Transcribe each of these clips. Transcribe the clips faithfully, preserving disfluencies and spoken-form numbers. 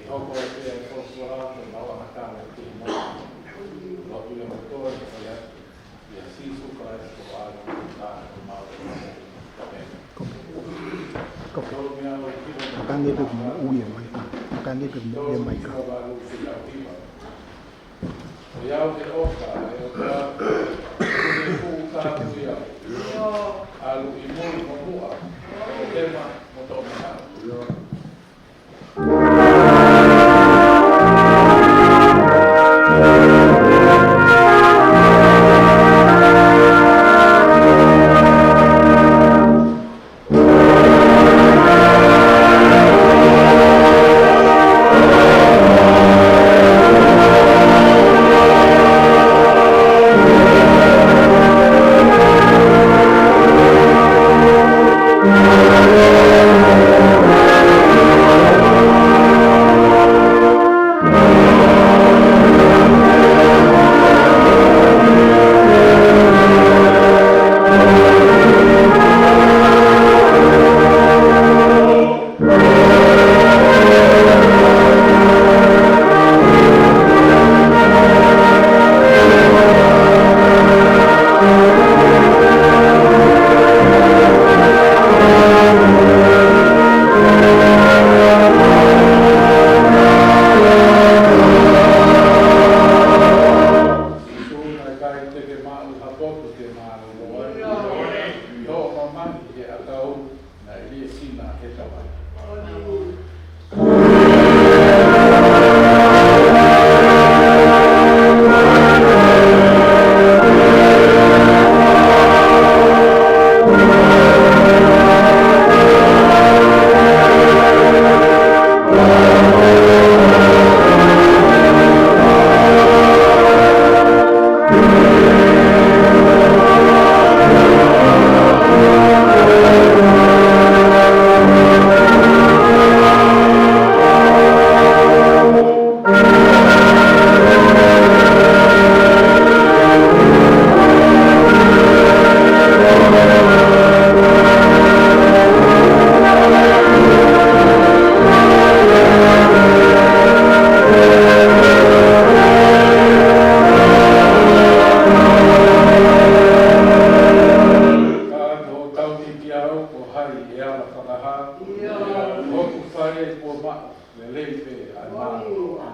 Hoko atu e folofola ʻo e maʻu ʻa e ʻOtua ki he motuʻa. Lotu ʻi he motuʻa, ko ia, ʻia Sīsū Kalaisi ko e ʻAlo, ko e Tamai. ʻĒmeni. Ko e meʻa ʻoku ou kole. Makani pe mo uia mai ka. Makani pe mo uia mai ka. Ko ia ʻoku ʻoka, ʻe ʻoka, ʻe fuʻu ka uia. ʻAlu ʻi muʻa mo muʻa, ʻo hema mo toʻo mena. Sīsū naʻe ʻikai te ke maʻu ha potu ke mālōlō ai. ʻI hoʻo mamahi he ʻakau naʻe liʻesina ʻe he Tamai. Ka ko e tauhi ki au, ko hai ʻe ala fakahā? ʻIo. Hoku fale kuo maʻu, lelei pē ʻa e māʻolunga.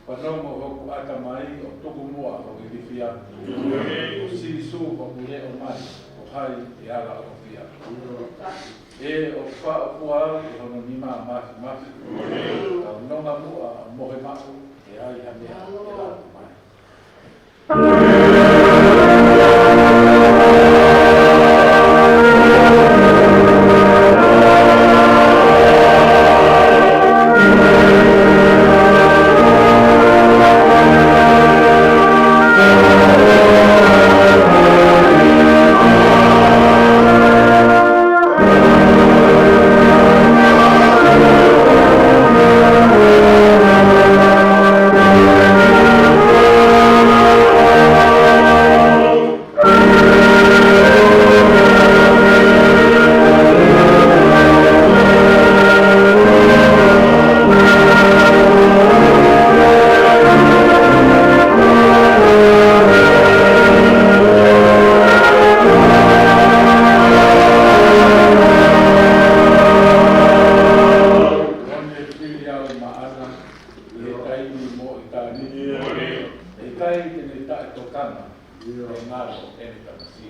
Fanongo hoku ʻatamai ʻo tuku muʻa hoku ilifia. Ko Sīsū ʻoku leʻo mai, ko hai ʻe ala ʻofia? ʻE ʻoku faʻa ʻoku au ʻi hono nima mafimafi. Kau nonga muʻa ʻo mohe maʻu, ʻe ai ha meʻa ʻe lava mai. Ko ʻene fili au maʻana, ʻI he taimi mo ʻitāniti. ʻE ʻikai te ne taʻetokanga, ʻe ngalo ʻene tamasiʻi.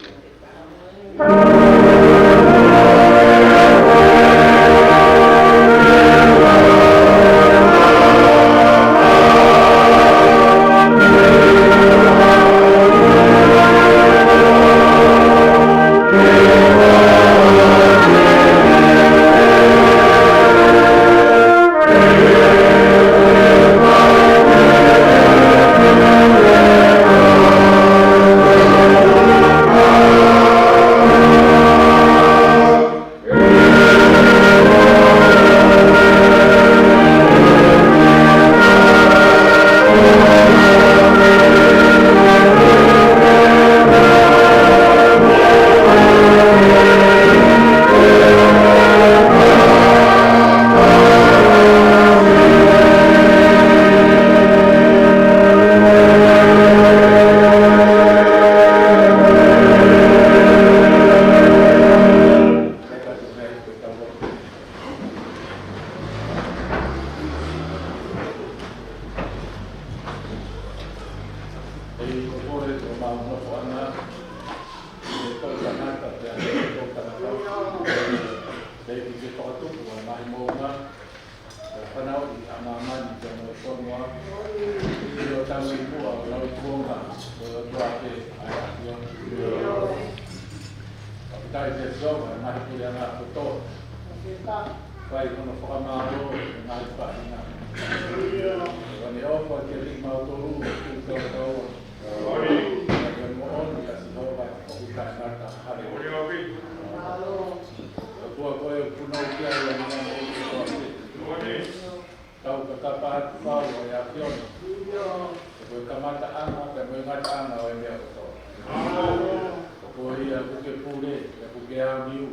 ʻEiki, ko koe ko homau nofoʻanga, ʻi he toʻutangata pea mo e toʻutangata. ʻEiki, ke fakatupu ʻa e ngaahi moʻunga, ʻa e fanauʻi ʻa māmani pea mo e fonua, ʻi hoʻo tauhi muʻa ʻo lau kuonga, ko e ʻOtua pē ʻa e ʻAfiona. Fakafetaʻi, Sihova, ʻa e ngaahi puleʻanga kotoa. Fai hono fakamālō ʻi he ngaahi faʻahinga. ʻOua naʻa ʻofa kiate kimautolu, ʻo kitautolu. Kae moʻoni, ʻa Sihova, ʻoku taʻengata. Haleluia. ʻOtua ko e punou ki ai ʻa e ngaahi kotoa. Tau kakapa atu fau ʻa e ʻAfiona. Ko e kamataʻanga, pea mo e ngataʻanga ʻo e meʻa kotoa. Ko ia ʻoku ke pule, pea ʻoku ke ʻāniu.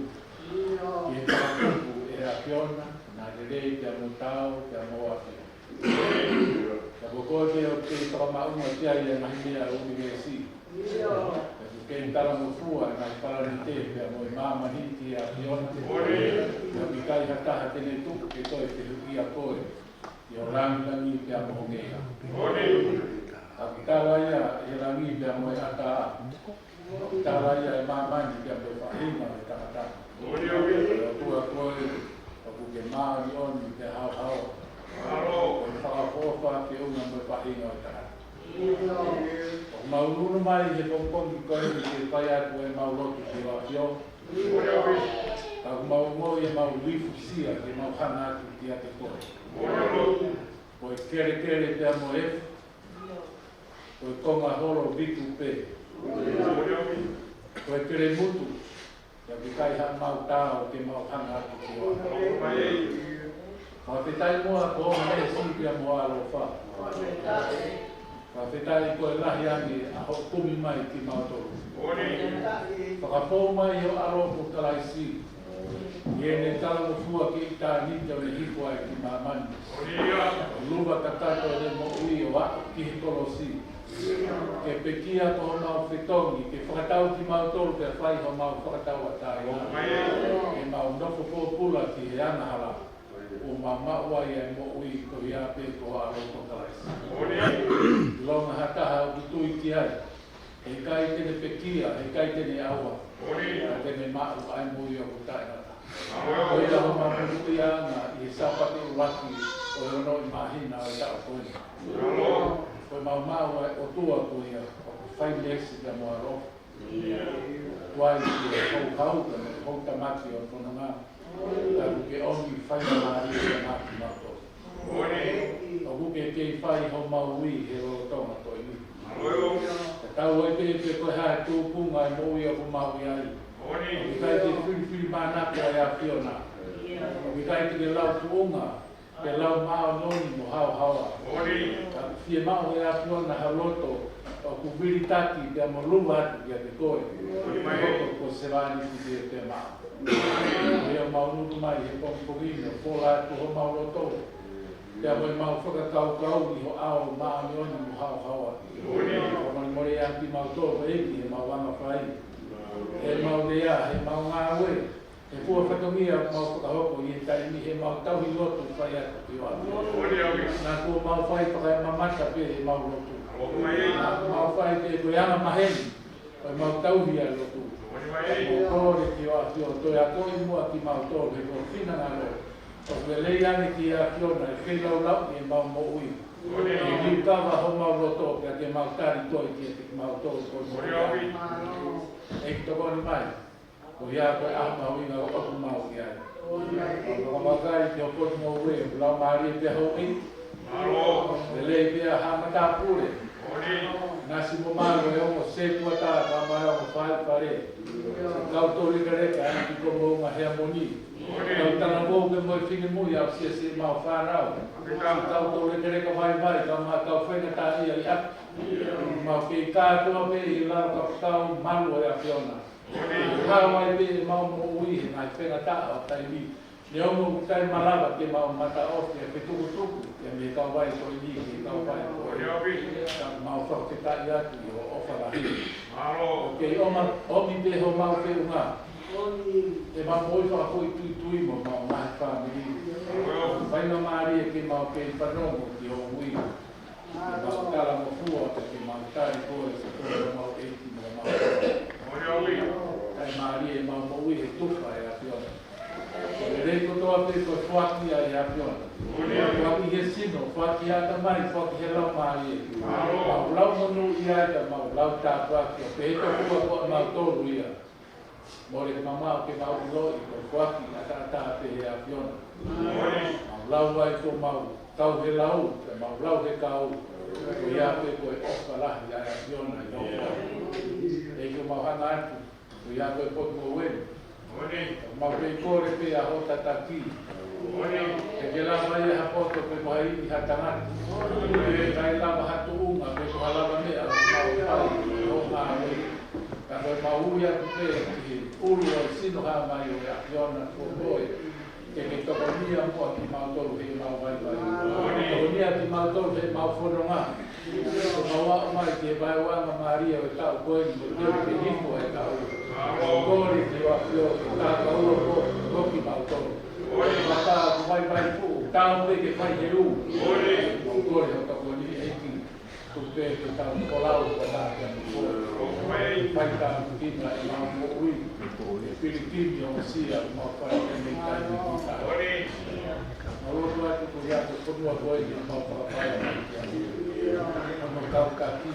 Ke fakatupu ʻe he ʻAfiona, naʻa lelei pea mo taau, pea mo ʻAfio. Pea ko koe pē ʻoku ke fakamaʻunga ki ai ʻa e ngaahi meʻa ʻo e ʻunivēsi. Pea ʻoku ke talangofua ʻa e ngaahi palanite, pea mo e māmani ki he ʻAfiona. Pea ʻoku ʻikai ha taha te ne tuku ke toe fehuʻia koe. ʻI ho langilangi pea mo ho ngeia. ʻOku tala ia ʻe he langi pea mo e ʻatā. ʻOku tala ia ʻe māmani pea mo e faʻahinga ʻo e tangata. ʻOtua ko e, ʻoku ke māʻoniʻoni pea haohaoa. Ko e fakaʻofoʻofa ke ʻunga mo e faʻahinga ʻo e tangata. ʻOku mau ʻunu mai he pongipongi ko eni ke fai atu ʻemau lotu ki ho ʻAfio. Ka ʻoku mau ongoʻi ʻemau lifusia ke mau hanga atu kiate koe. Ko e kelekele pea mo e efu. Ko e konga holo vitu pē. Ko e kelemutu. Pea ʻoku ʻikai haʻamau taau ke mau hanga atu ki ho ʻAfio. Fakafetaʻi muʻa ko hoʻo meesi pea mo ho ʻaloʻofa. Fakafetaʻi ko e lahi ange ʻa hoʻo kumi mai kimautolu. Fakafou mai ho ʻAlo ko Kalaisi. ʻI heʻene talangofua ki ʻitāniti ʻo ne hifo ai ki māmani. ʻO luva kakato ʻene moʻui ʻo aʻu ki he kolosi. Ke pekia ko homau fetongi, ke fakatau kimautolu, ke fai homau fakatauʻatāina. Ke mau nofo pōpula ki he angahala. ʻO mau maʻu ai ʻa e moʻui ko ia pē ko ho ʻAlo ko Kalaisi. ʻIlonga ha taha ʻoku tui ki ai, he ʻikai te ne pekia, he ʻikai te ne ʻauha. Ka te ne maʻu ʻa e moʻui ʻoku taʻengata. Ko ia homau monūʻiaʻanga ʻi he Sāpate ʻuluaki ʻo e ono ʻi māhina ʻo e taʻu ko eni. Ko e mau maʻu ʻa e ʻOtua ko ia, ʻoku fai meesi pea mo ʻaloʻofa. Tuai ki he houhau, ka mo e houtamaki ʻo e fononga. Ka ʻoku ke ʻomi faingamālie ʻa kimautolu. ʻOku ke kei fai homau ui he lolotonga ko eni. Ka tau ʻai pē pe ko e hā e tūkunga ʻo e moʻui ʻoku mau ʻi ai. ʻOku ʻikai ke filifilimānako ʻa e ʻAfiona. ʻOku ʻikai te ke lau tuʻunga, ke lau māʻoniʻoni mo haohaoa. Ka fiemaʻu ʻe he ʻAfiona ha loto ʻoku vilitaki pea mo luva atu kiate koe. Ko e sevāniti pē pea maʻu. Ko ia mau ʻunu mai he pongipongi ni ʻo fola atu homau loto. Pea mo ʻemau fakakaukau ʻi ho ʻao māʻoniʻoni mo haohaoa. Fakamolemole ʻa kimautolu ʻEiki ʻi heʻemau angafai. ʻEmau lea, ʻemau ngāue. He fua fatongia mau fakahoko ʻi he taimi he mau tauhi lotu fai atu ki ʻAfiona. Naʻa kuo mau fai fakaemamata pē ʻemau lotu. Naʻa kuo mau fai pē ko e anga maheni ʻo ʻemau tauhi ʻa e lotu. Mau kole ki ʻAfiona, toe akoʻi muʻa kimautolu he ko ho finangalo ʻoku lelei ange ki ʻAfiona ʻa e feilaulau ʻi heʻemau moʻui. ʻE liukava homau loto pea ke mau tali koe kiate kimautolu ko e moʻui. ʻEiki tokoni mai. Ko ia ko e ʻaho mahuʻinga ʻoku mau ʻi ai. Mau fakavakai ki ho potu ngoue, lau mālie pea hoʻi. Lelei pea ha matāpule. Nasi mo malu e ongo sētuata, ka mai ongo fale fale. Kau tō lekeleka, ʻa e ki ko mounga Heamoni. Kau talavou pea mo e finemui ʻa e siasi ʻemau fānau. Kau tō lekeleka vaivai, ka mai kau faingataʻaʻia ʻi ʻapi. Mau kei kātoa pē ʻi lalo ka kau malu ʻa e ʻAfiona. Haʻu ai pē ʻemau moʻui he ngaahi faingataʻa ʻo taimi. Neongo ʻoku ʻikai malava ke mau mataʻofi ʻa e fetukutuku, ke mei he kauvai ko eni, ke kauvai ko eni. Ka mau fakafetaʻi atu ʻi hoʻo ʻofa lahi. ʻOku kei ʻomi, ʻomi pē homau feʻunga. ʻEmau moʻui fakafoʻituitui mo homau ngaahi fāmili. Faingamālie ke mau kei fanongo ki ho ui. Ke mau talangofua, ke mau tali koe, ke koe homau ʻEiki mo homau. Kae mālie ʻemau moʻui he tufa ʻa e ʻAfiona. Ko e lelei kotoa pē ko e foaki ia ʻa e ʻAfiona. Foaki he sino, foaki he ʻatamai, foaki he laumālie. Mau lau monūʻia ai ka mau lau tāpuaki, ʻo pehē tokua ko ʻemau tolu ia. Mole ke mau maʻu ke mau ʻiloʻi ko e foaki ʻataʻatā pē ʻa e ʻAfiona. Mau lau ai ko ʻemau kau he lau, ke mau lau he kau, ko ia pē ko e ʻofa lahi ʻa e ʻAfiona ʻi hoʻo foaki. ʻEiki, mau hanga atu, ko ia ko e potu ngoue. Mau kei kole pē ʻa hoʻo tataki. Ke ke lava ia ha poto pe mo ha ivi ha tangata. Ke ʻikai lava ha tuʻunga pe ko ha lavameʻa ʻoku mau fai ʻi hoʻo ngāue. Ka ko ʻemau ui atu pē ki he ʻulu ʻo e sino hā mai ʻo e ʻAfiona ko koe. Ke ke tokonia muʻa kimautolu heʻemau vaivai. Tokonia kimautolu heʻemau fononga. Ko ʻemau aʻu mai ki he vaeuaʻanga mālie ʻo e taʻu ko eni, mo e teu ke hifo ʻa e taʻu. Kole ki he ʻAfiona ke kākau ʻo ko, ko kimautolu. Mata ko vaivai fuʻu, tau pē ke fai he lū. Mau kole hoʻo tokoni ʻEiki. Tuku pē ke tau folau ko tā kia mo koe. Fai tā kina ʻemau moʻui. Ko e Filipini ʻo Asia, mau fai ke mei tai me ki tai. Mau lotu atu ko ia ko e fonua ko eni, mau fakafai mai kia. Mau kau kaki.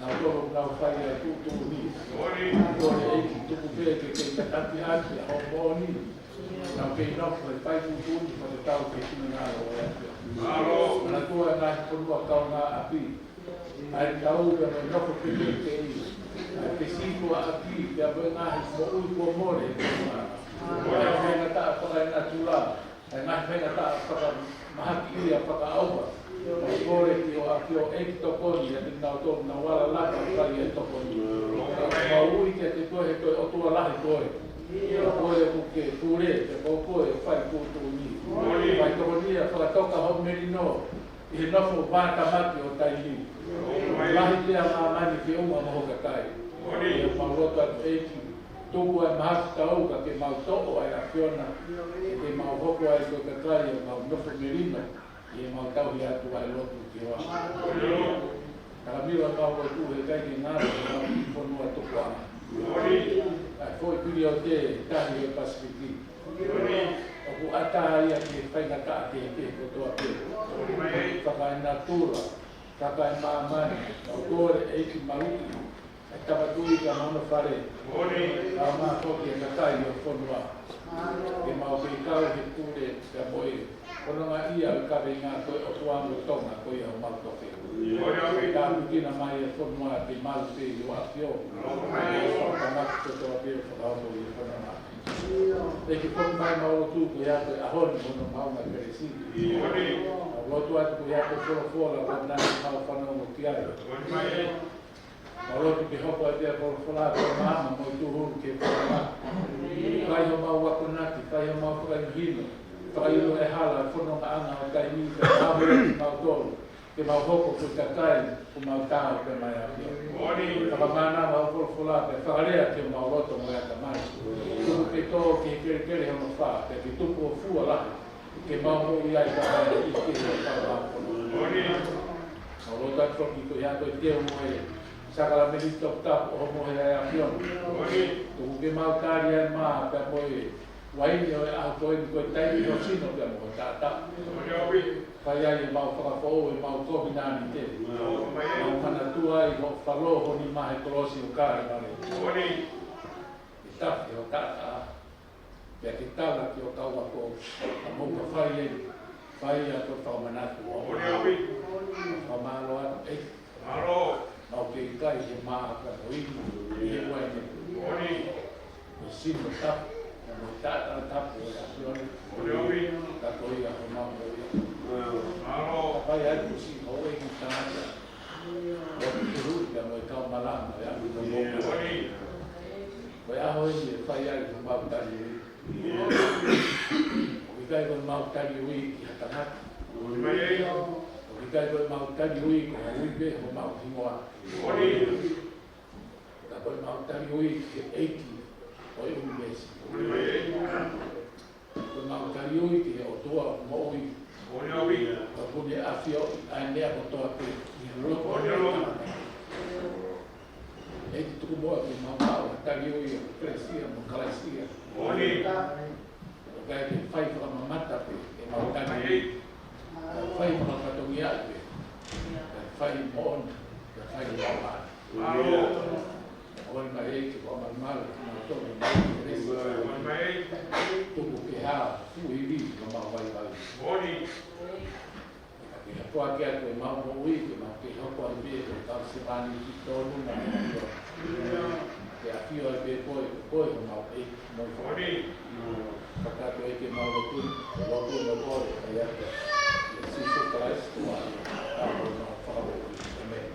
Nau tolo nau fai ai tuʻutuʻuni. Kole ʻEiki tuku pē ke ke tataki atu ʻa hoʻo moʻoni. Nau kei nofo he fai tuʻutuʻuni fakatatau ki he finangalo ʻo e ʻAfiona. Manatua e ngaahi fonua kaungāʻapi. ʻA e tau pea mo e nofo kehekehe. ʻA e fesipuaʻaki pea mo e ngaahi moʻui kuo mole he fonua. ʻA e faingataʻa fakaenatula. ʻA e ngaahi faingataʻa fakamahaki ia fakaʻauha. Mau kole ki hoʻo ʻAfio ʻEiki tokoni ʻiate kinautolu naʻa nau ala laka ʻo fai e tokoni. Mau ui kiate koe he ko e ʻOtua lahi koe. Ko koe ʻoku ke pule, pea ko koe ʻoku fai tuʻutuʻuni. Fai tokoni ia fakatoka hoʻo melino ʻi he nofo vātamaki ʻo taimi. Lahi pea māmani ke uma mo ho kakai. ʻIo mau lotu atu ʻEiki. Tuku ʻa e mahaki tau ka ke mau toʻo ʻa e ʻAfiona, ke mau hoko ai ko e kakai ʻo mau nofo melino, ʻi heʻemau tauhi atu ʻa e lotu ki hoʻo ʻAfio. Talamila mau ko e tuʻu he kai ke ngalo, ke mau ki fonua tukuʻanga. ʻA e foʻi pili ʻo te tahi ʻo e Pasifiki. ʻOku ʻatā ia ki he faingataʻa kehekehe kotoa pē. Fakaenatula, fakaemāmani, mau kole ʻEiki maluʻi. ʻA e tapatuʻi ka mano fale. Ka ma ko ki e kakai ʻo fonua. Ke mau kei kau he pule ka mo e. Ko e ngaahi ʻa e kaveinga ko e ʻOtua mo Tonga ko ia ʻo mau toke. Ka mukina mai e fonua ke mau pē ʻi hoʻo ʻAfio. Ka mau kotoa pē ʻo fakahoko ʻi he fonua. ʻEiki foki mai mau lotu ko ia ko e ʻaho ni hono mau mai Peresini. Mau lotu atu ko ia ko e folofola ko nani mau fanongo ki ai. Mau lotu ke hoko ai pea folofola ko e maama mo e tūhulu ke folofola. Fai homau akonaki, fai homau fakahinohino, fakaʻilo e hala, e fonongaʻanga ʻo taimi, pea mau ʻi kimautolu. ke mau hoko ko e kakai kuo mau taau pea mo e ʻAfiona. Fakamānava hoʻo folofola pea fakalea ki homau loto mo e ʻatamai. Tuku ke tō ki he kelekele hono fā, pea ke tupu ʻo fua lahi, ke mau moʻui ai pea mo e ʻEiki ke he kau ʻaposetolo. Mau lotu atu foki ko ia ko e teu mo e sākalamēniti toputapu ʻo e homohe ʻa e ʻAfiona. Tuku ke mau tali ʻa e mā pea mo e uaine ʻo e ʻaho ko eni ko e taimi hoʻo sino pea mo hoʻo taʻataʻa. Fai ai ʻemau fakafoʻou ʻemau kovinānite. Mau manatua ai hoʻo falō ho nima he kolosi ʻo Kalevale. Ke tafe hoʻo taʻataʻa. Pea ke tala ki ho kau ako, ʻa mou ka fai eni, fai ʻa e fakamanatu ʻo e ʻAfiona. Fakamālō atu ʻEiki. Mau kei kai he mā pea mo e uaine. Mo e sino tapu, mo e taʻataʻa tapu ʻo e ʻAfiona. Ka ko ia homau moʻui. Ka fai ai kuo siʻi houʻeiki tangata. ʻO ke hū pea mo e kau malanga ʻo e ʻAfiona. Ko e ʻaho eni ʻe fai ai homau tali ui. ʻOku ʻikai ko ʻemau tali ui ki ha tangata. ʻOku ʻikai ko ʻemau tali ui ko ha ui pē homau hingoa. Ka ko ʻemau tali ui ki he ʻEiki ʻo e ʻunivēsi. Ko ʻemau tali ui ki he ʻOtua moʻui. Ka kuo ne ʻafioʻi ʻa e meʻa kotoa pē ʻi he loto ʻo e tangata. ʻEiki, tuku muʻa ke mau maʻu ha tali ui ʻoku kelesi mo kalasi. ʻOku ʻikai ke fai fakamamata pē ʻemau tali ui. Ka fai fakafatongia pē. Ka fai moʻoni. Ka fai moʻoni. ʻOku ʻikai ke fai fakamamata pē ʻemau tali ui. Tuku ke hā fuʻu ivi ʻi homau vaivai. Ke hapoaki atu ʻemau moʻui, ke mau kei hoko ai pē ko e kau sevāniti tonu mo e ʻAfiona. Ke ʻafio ai pē koe, ko koe homau ʻEiki mo e Fakamoʻui. Fakatapu ʻEiki, mau lotu, lotu mo kole, ʻa ia ko Sīsū Kalaisi ko homau Fakamoʻui. ʻĒmeni.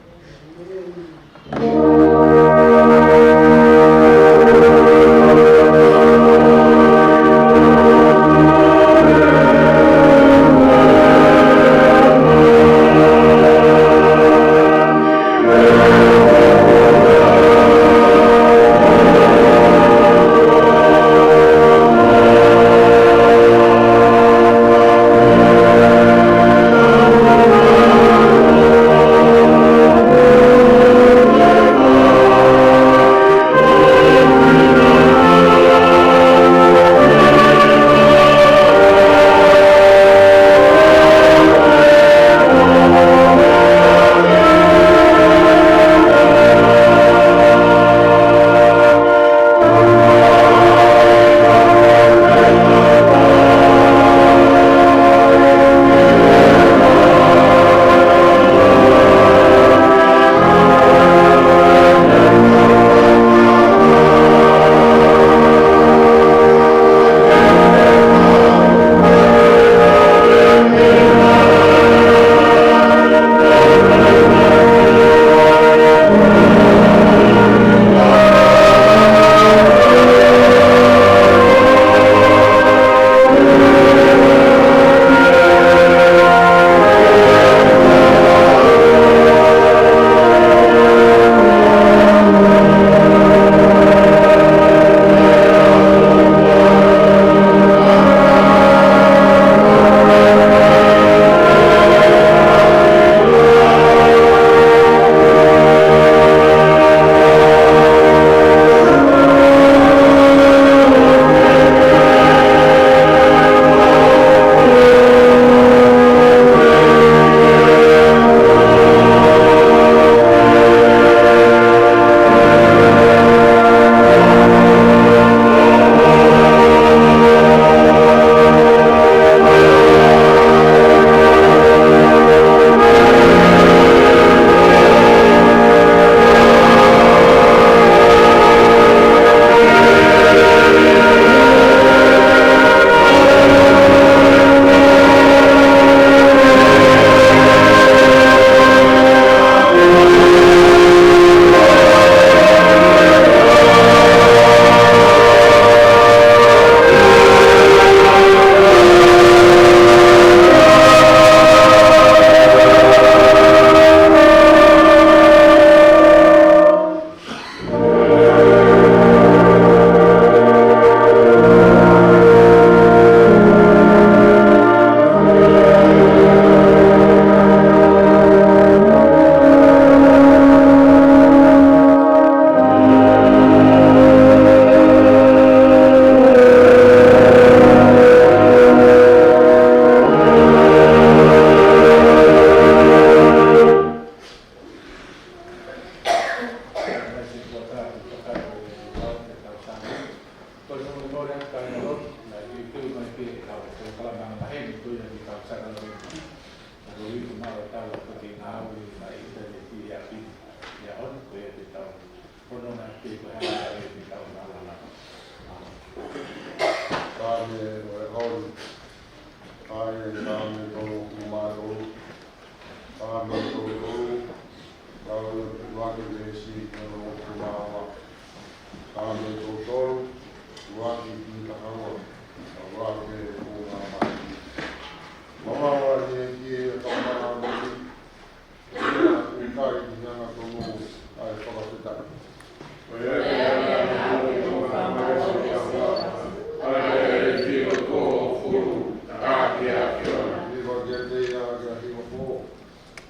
Ka ke ahi o po,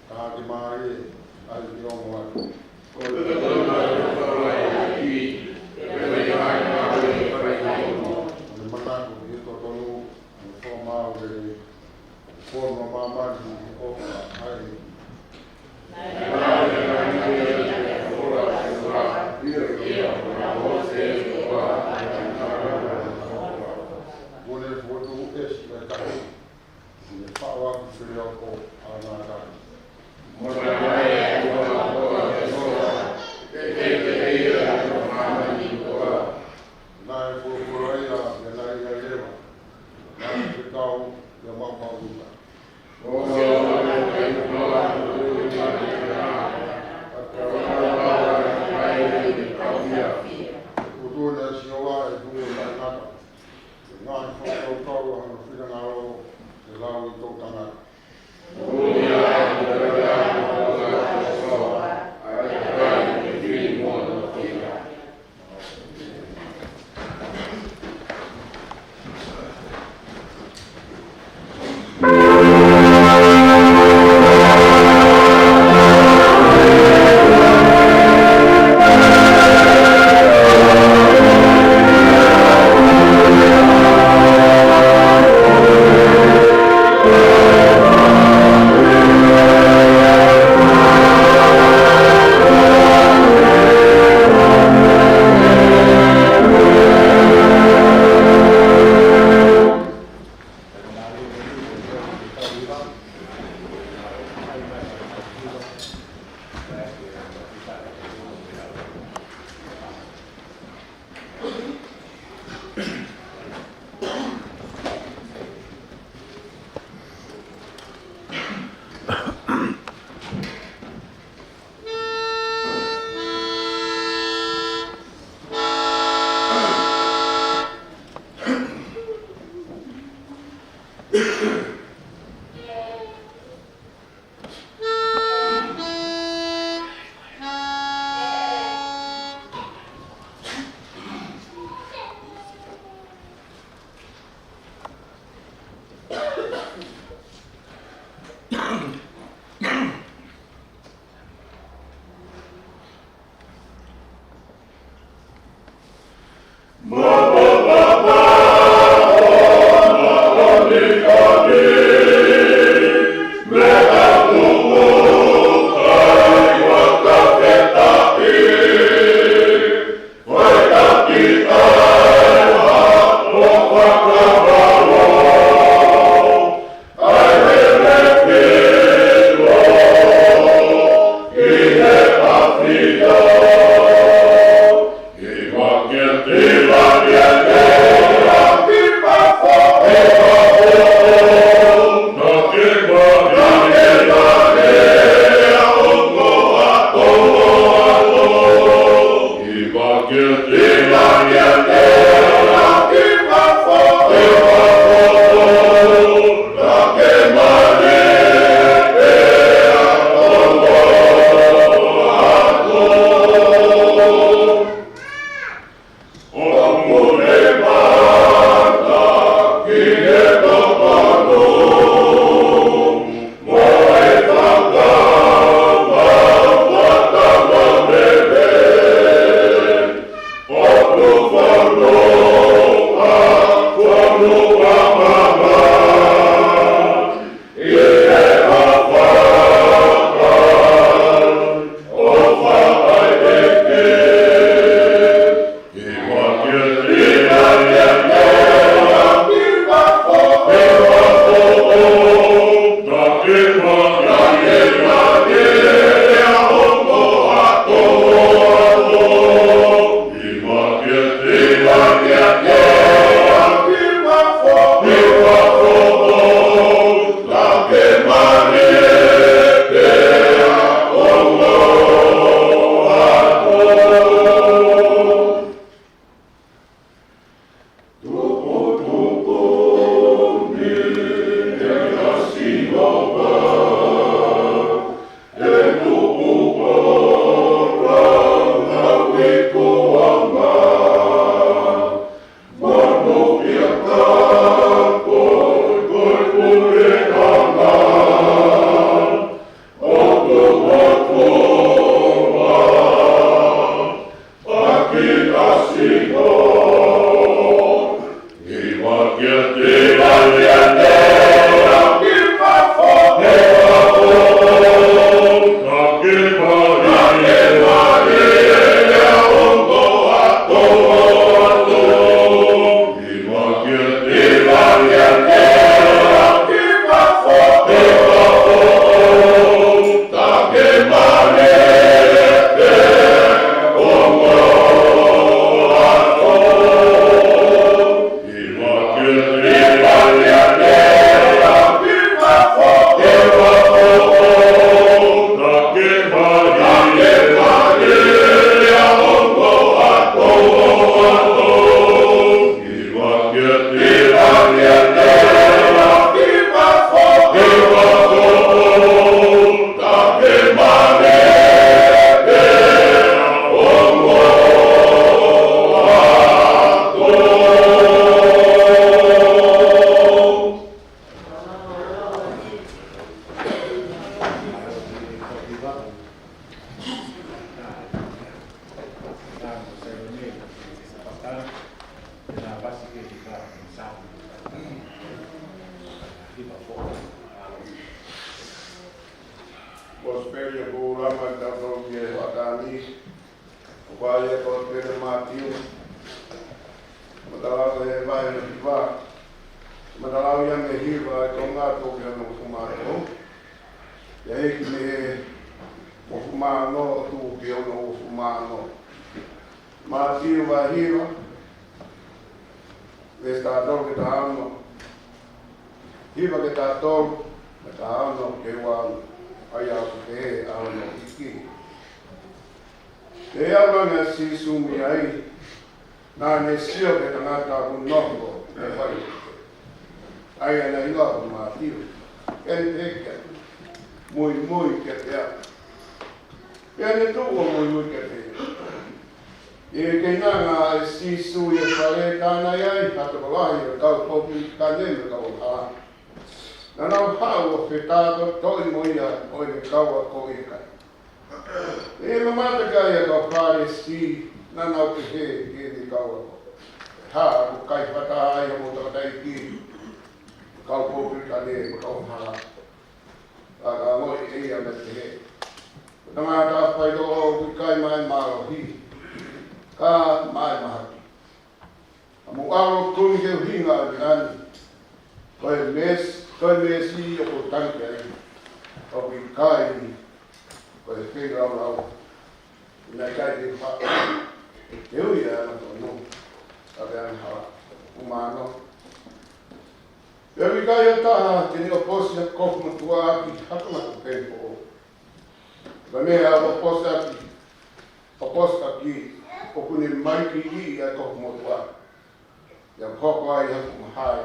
ka ke mālie, ʻai ke ongo atu. Mo e manako ki he totonu, mo e fakamaau lelei, fono ʻa māmani ki he ʻofa ʻa e ʻEiki. Mo ne fokotuʻu ʻesi ʻa e kakai, mo ne faʻu ʻaki feleoko ʻa e ngaahi kakai. Mo ne ʻai ʻa e ʻOtua ko e sola, ke teʻeki ai ʻa e māmani kotoa. Naʻe folofola ia, pea naʻe ʻi ai leva, naʻe fekau, pea maʻu maʻuta. Ko e tuʻu ʻa Sihova ʻi he funga taʻengata, ʻi he ngaahi fakakaukau ʻa hono finangalo ʻi he lau ʻo e toʻutangata. Kosipeli ʻoku lava ʻetau tau ki he hoʻatā ni, ʻoku ʻi ai e Kosipeli ʻa Mātiu, matala ko e vahe hono hiva, matala ia mei he hiva ʻo aʻu ki hono uofulu mā tolu, pea hiki mei he uofulu mā ono ʻo tuʻu ki hono uofulu mā ono. Mātiu vahe hiva, veesi taha tolu ki he taha ono. Hiva ki he taha tolu, mo e taha ono ki he ua ono. ʻA ia ʻoku pehē ʻa hono hiki: Pea ʻalu ange ʻa Sīsū mei ai, naʻa ne sio ki he tangata ʻoku nofo ʻi he vai. ʻA ia naʻe ʻiloa ʻe Mātiu, pea ne pehē kiate ia, Muimui kiate au. Pea ne tuʻu ʻo muimui kiate ia. ʻI he keinanga ʻa Sīsū ʻi he fale, tā naʻe ʻi ai ha tokolahi ʻo e kau poupou taʻane mo e kau angahala. Naʻa nau haʻu ʻo fetākotoʻi mo ia mo ʻene kau ako ʻi he kai. ʻI he mamata ki ai ʻa e kau Fālesi, naʻa nau pehē ki heʻene kau ako, Ko e hā ʻoku kai fakataha ai hoʻomou tangataʻeiki mo e kau poupou taʻane mo e kau angahala? Pea ka ongoʻi ʻe ia mo pehē, Ko e tangata faitoʻo ʻoku ʻikai maʻu e mālohi, ka maʻu e mahaki. Ka mou ʻalu ʻo kumi ki he ʻuhinga ʻo e meʻa ni, ko e meesi, ko e meesi ʻoku ou tangi ki ai, ʻoku ʻikai ko e feilaulau, naʻe ʻikai te u faʻa, te u ia na tonu, ka pea na hala. Uofulu mā ono. Pea ʻoku ʻikai ha taha te ne ʻoposi ha kofu motuʻa ki ha tangata peni foʻou. Ka ko e meʻa ʻoku ʻoposi ʻaki, ʻoposi ʻaki, ʻoku ne maiki ʻi ai e kofu motuʻa, pea hoko ai ha fuʻu mahae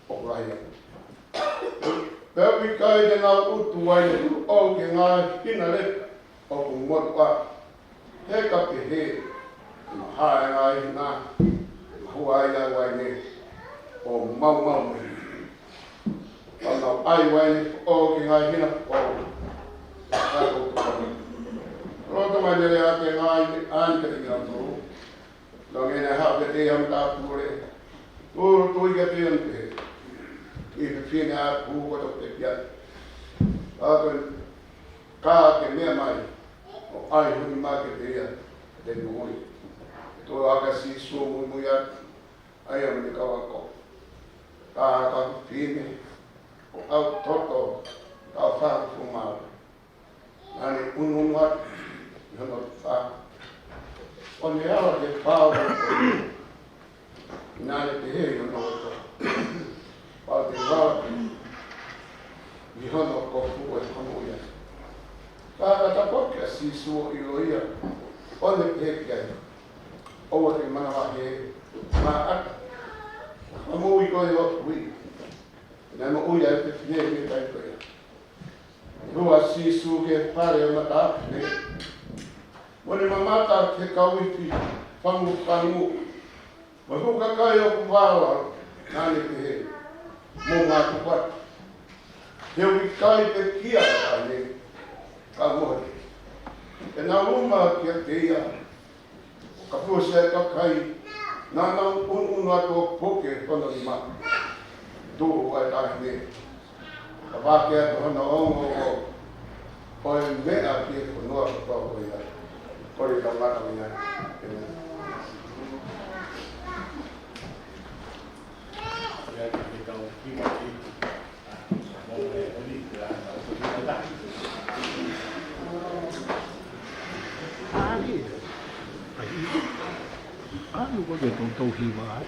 ʻoku lahi ange. Pea ʻoku ʻikai te nau ʻutu uaine foʻou ki he ngaahi hina leka ʻoku motuʻa, he ka pehē, ʻe mahae ʻa e ngaahi hina, ʻe mahua ai ʻa e uaine, ʻo maumau mai. Pea nau ʻai uaine foʻou ki he ngaahi hina foʻou. Ka ko e tuʻu loto mai ne lea ʻaki e ngaahi meʻa ni kiate kinautolu. Naʻa ne haʻu kiate ia mo e tā pule, ʻo tui kiate ia ʻo ne pehē, ʻE fefine ʻa e hū kotoa pē ki ai, ka ko e, ka ke meʻa mai ʻo ʻai ho nima kiate ia, te ke moʻui. Pea tō ʻa Sīsū ʻo muimui atu, ʻa ia mo ʻene kau ako. Ka ko e fefine ʻoku ʻau toto, ka ʻoku fāfā fumau. Naʻa ne ʻunuʻunu atu ʻi hono tofa, ʻo ne ala ke pau. Naʻa ne pehē ʻi hono loto, Kapau te u ala ʻi hono kofu ʻe fakamoʻui au. Ka ka tafoki ʻa Sīsū ʻo ʻilo ia, ʻo ne pehē ki ai, ʻOua te ke manavahē, maʻata, fakamoʻui koe ʻi hoʻo tui. Naʻe moʻui ʻa e fefine ʻi he taimi ko ia. Hū ʻa Sīsū ki he fale ʻo e mataʻafe, mo ne mamata ki he kau ifi fangufangu mo e fuʻu kakai ʻoku vāovaoa, naʻa ne pehē, Mou ngāue atu, he ʻoku ʻikai pekia ʻa e taʻane, ka mohe. Pea nau luma kiate ia, ʻo kapusi ʻa e kakai, naʻa nau ʻunuʻunu atu ʻo puke hono nima. Tuʻu ʻa e taʻahine, ka vake atu hono ongoongo ʻo e meʻa ki he fonua kotoa ko ia. Kole ke tau ngata mei ai. ʻĒmeni. ʻĀ, ʻi ai. ʻĀ, ʻoku ʻikai ke toutou hiva ai.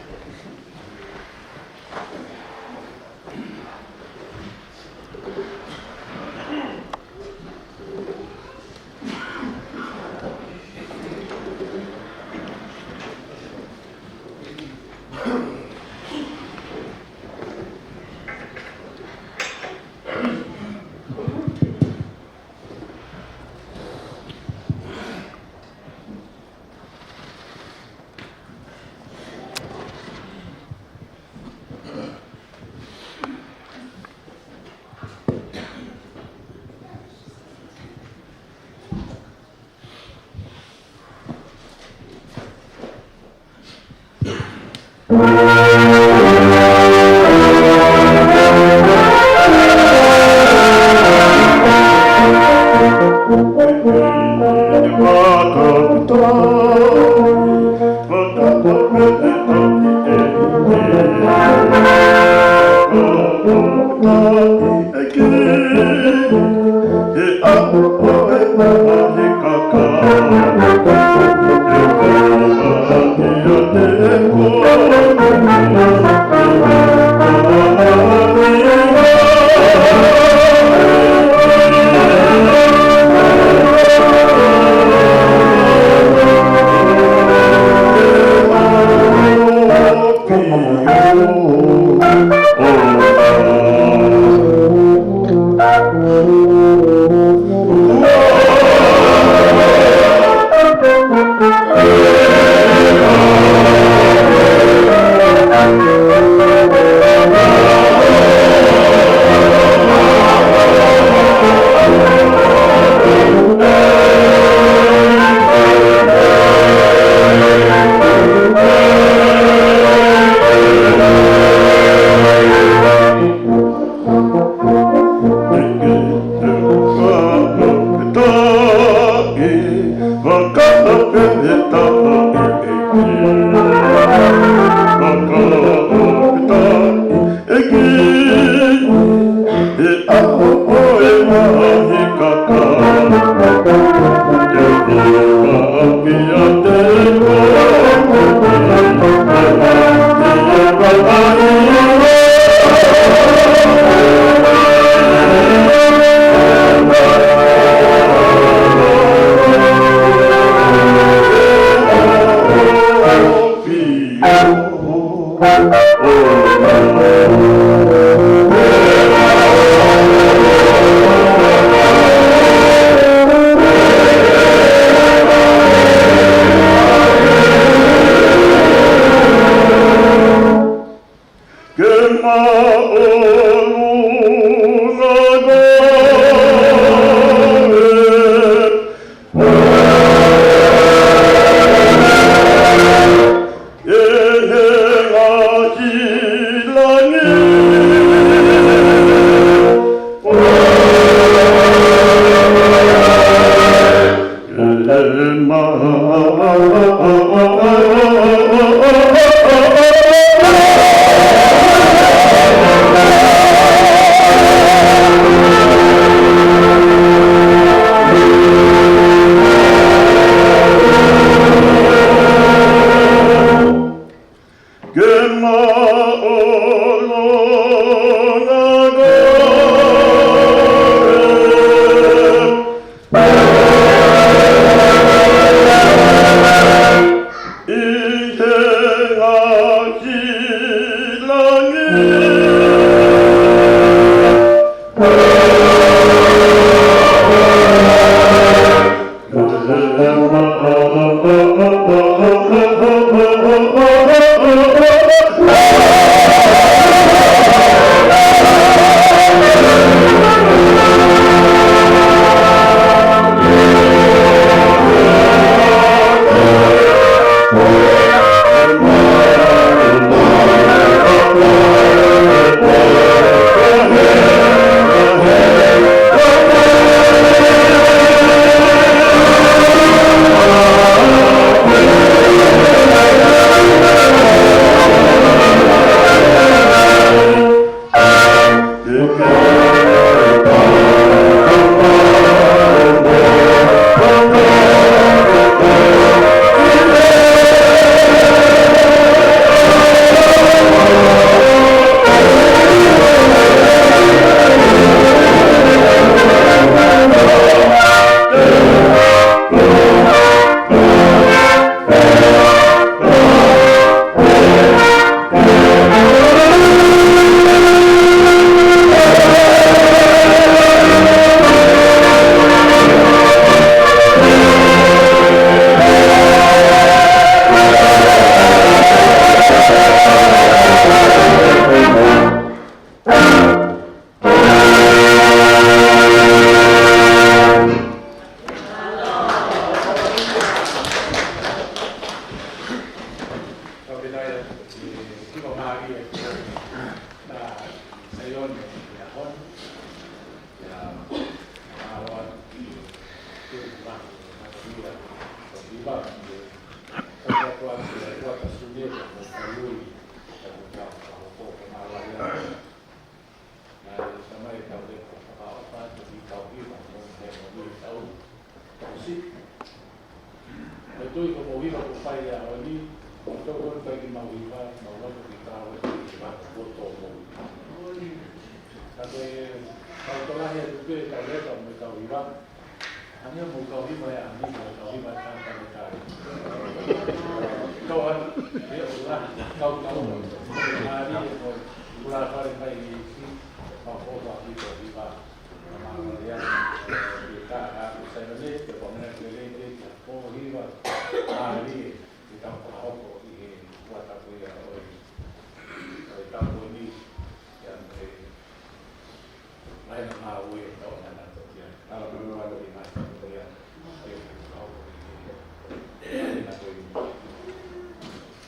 Tausi. Ko e tui ko hoʻomou hiva kuo fai he ʻaho ni, ko e tui ko e fai ki homau hiva, mau loto ki he kau ʻe ki he hiva, ko e tō mou. Ka ko e kau tokolahi atu pē, kau leka mo e kau hiva. Hangē ko e kau hiva ia, hangē ko e kau hiva tā ka mo tā. Kau hana, he ʻoku lahi, kau tau. Mālie ko e, ʻoku lahi fale mai ni si, mau ko e kau hiva.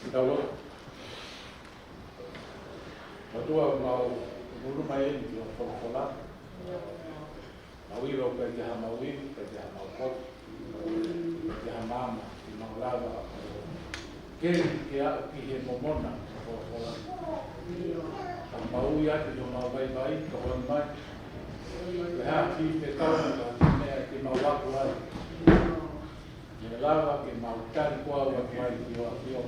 Tau lotu. ʻOtua, mau ʻunu mai eni ki hoʻo folofola. Mau ʻilo ʻoku ʻikai ke ʻi ai hamau ivi, ʻikai ke ʻi ai hamau potu, ʻikai ke ʻi ai ha maama te mau lava ke, ke aʻu ki he momona ʻo e folofola. Ka mau ui atu ʻi homau vaivai, tokoni mai. Ko e hā ha kiʻi fekau, ha kiʻi meʻa ke mau ako ai. Ke lava ke mau tali koe ʻo aʻu ai ki hoʻo ʻAfio.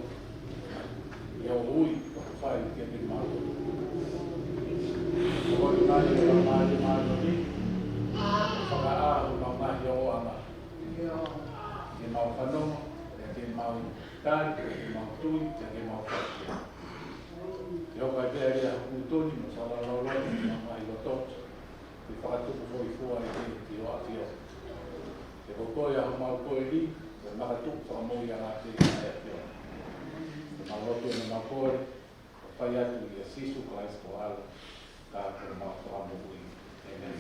ʻI hoʻo ui, ʻoku fai kiate kimautolu. Ko e ʻuhinga ia ʻo e Laumālie Māʻoniʻoni, fakaʻā homau ngaahi ʻoʻanga. Ke mau fanongo, ke mau tali, ke mau tui, ke mau fai. Ke ʻoua ʻe pehē ʻa e hā ʻoku tonu, mo sala laulau, ke mau ngaahi loto. Ke fakatupu hōifua ʻEiki ki hoʻo ʻAfio. Ke ko koe ʻa homau koeli, ke makatuʻu fakamoʻui ʻa e ngaahi ʻAfio. Ke mau lotu mo mau kole, ʻo fai atu ʻia Sīsū Kalaisi ko ho ʻAlo, ka ko homau Fakamoʻui. ʻĒmeni.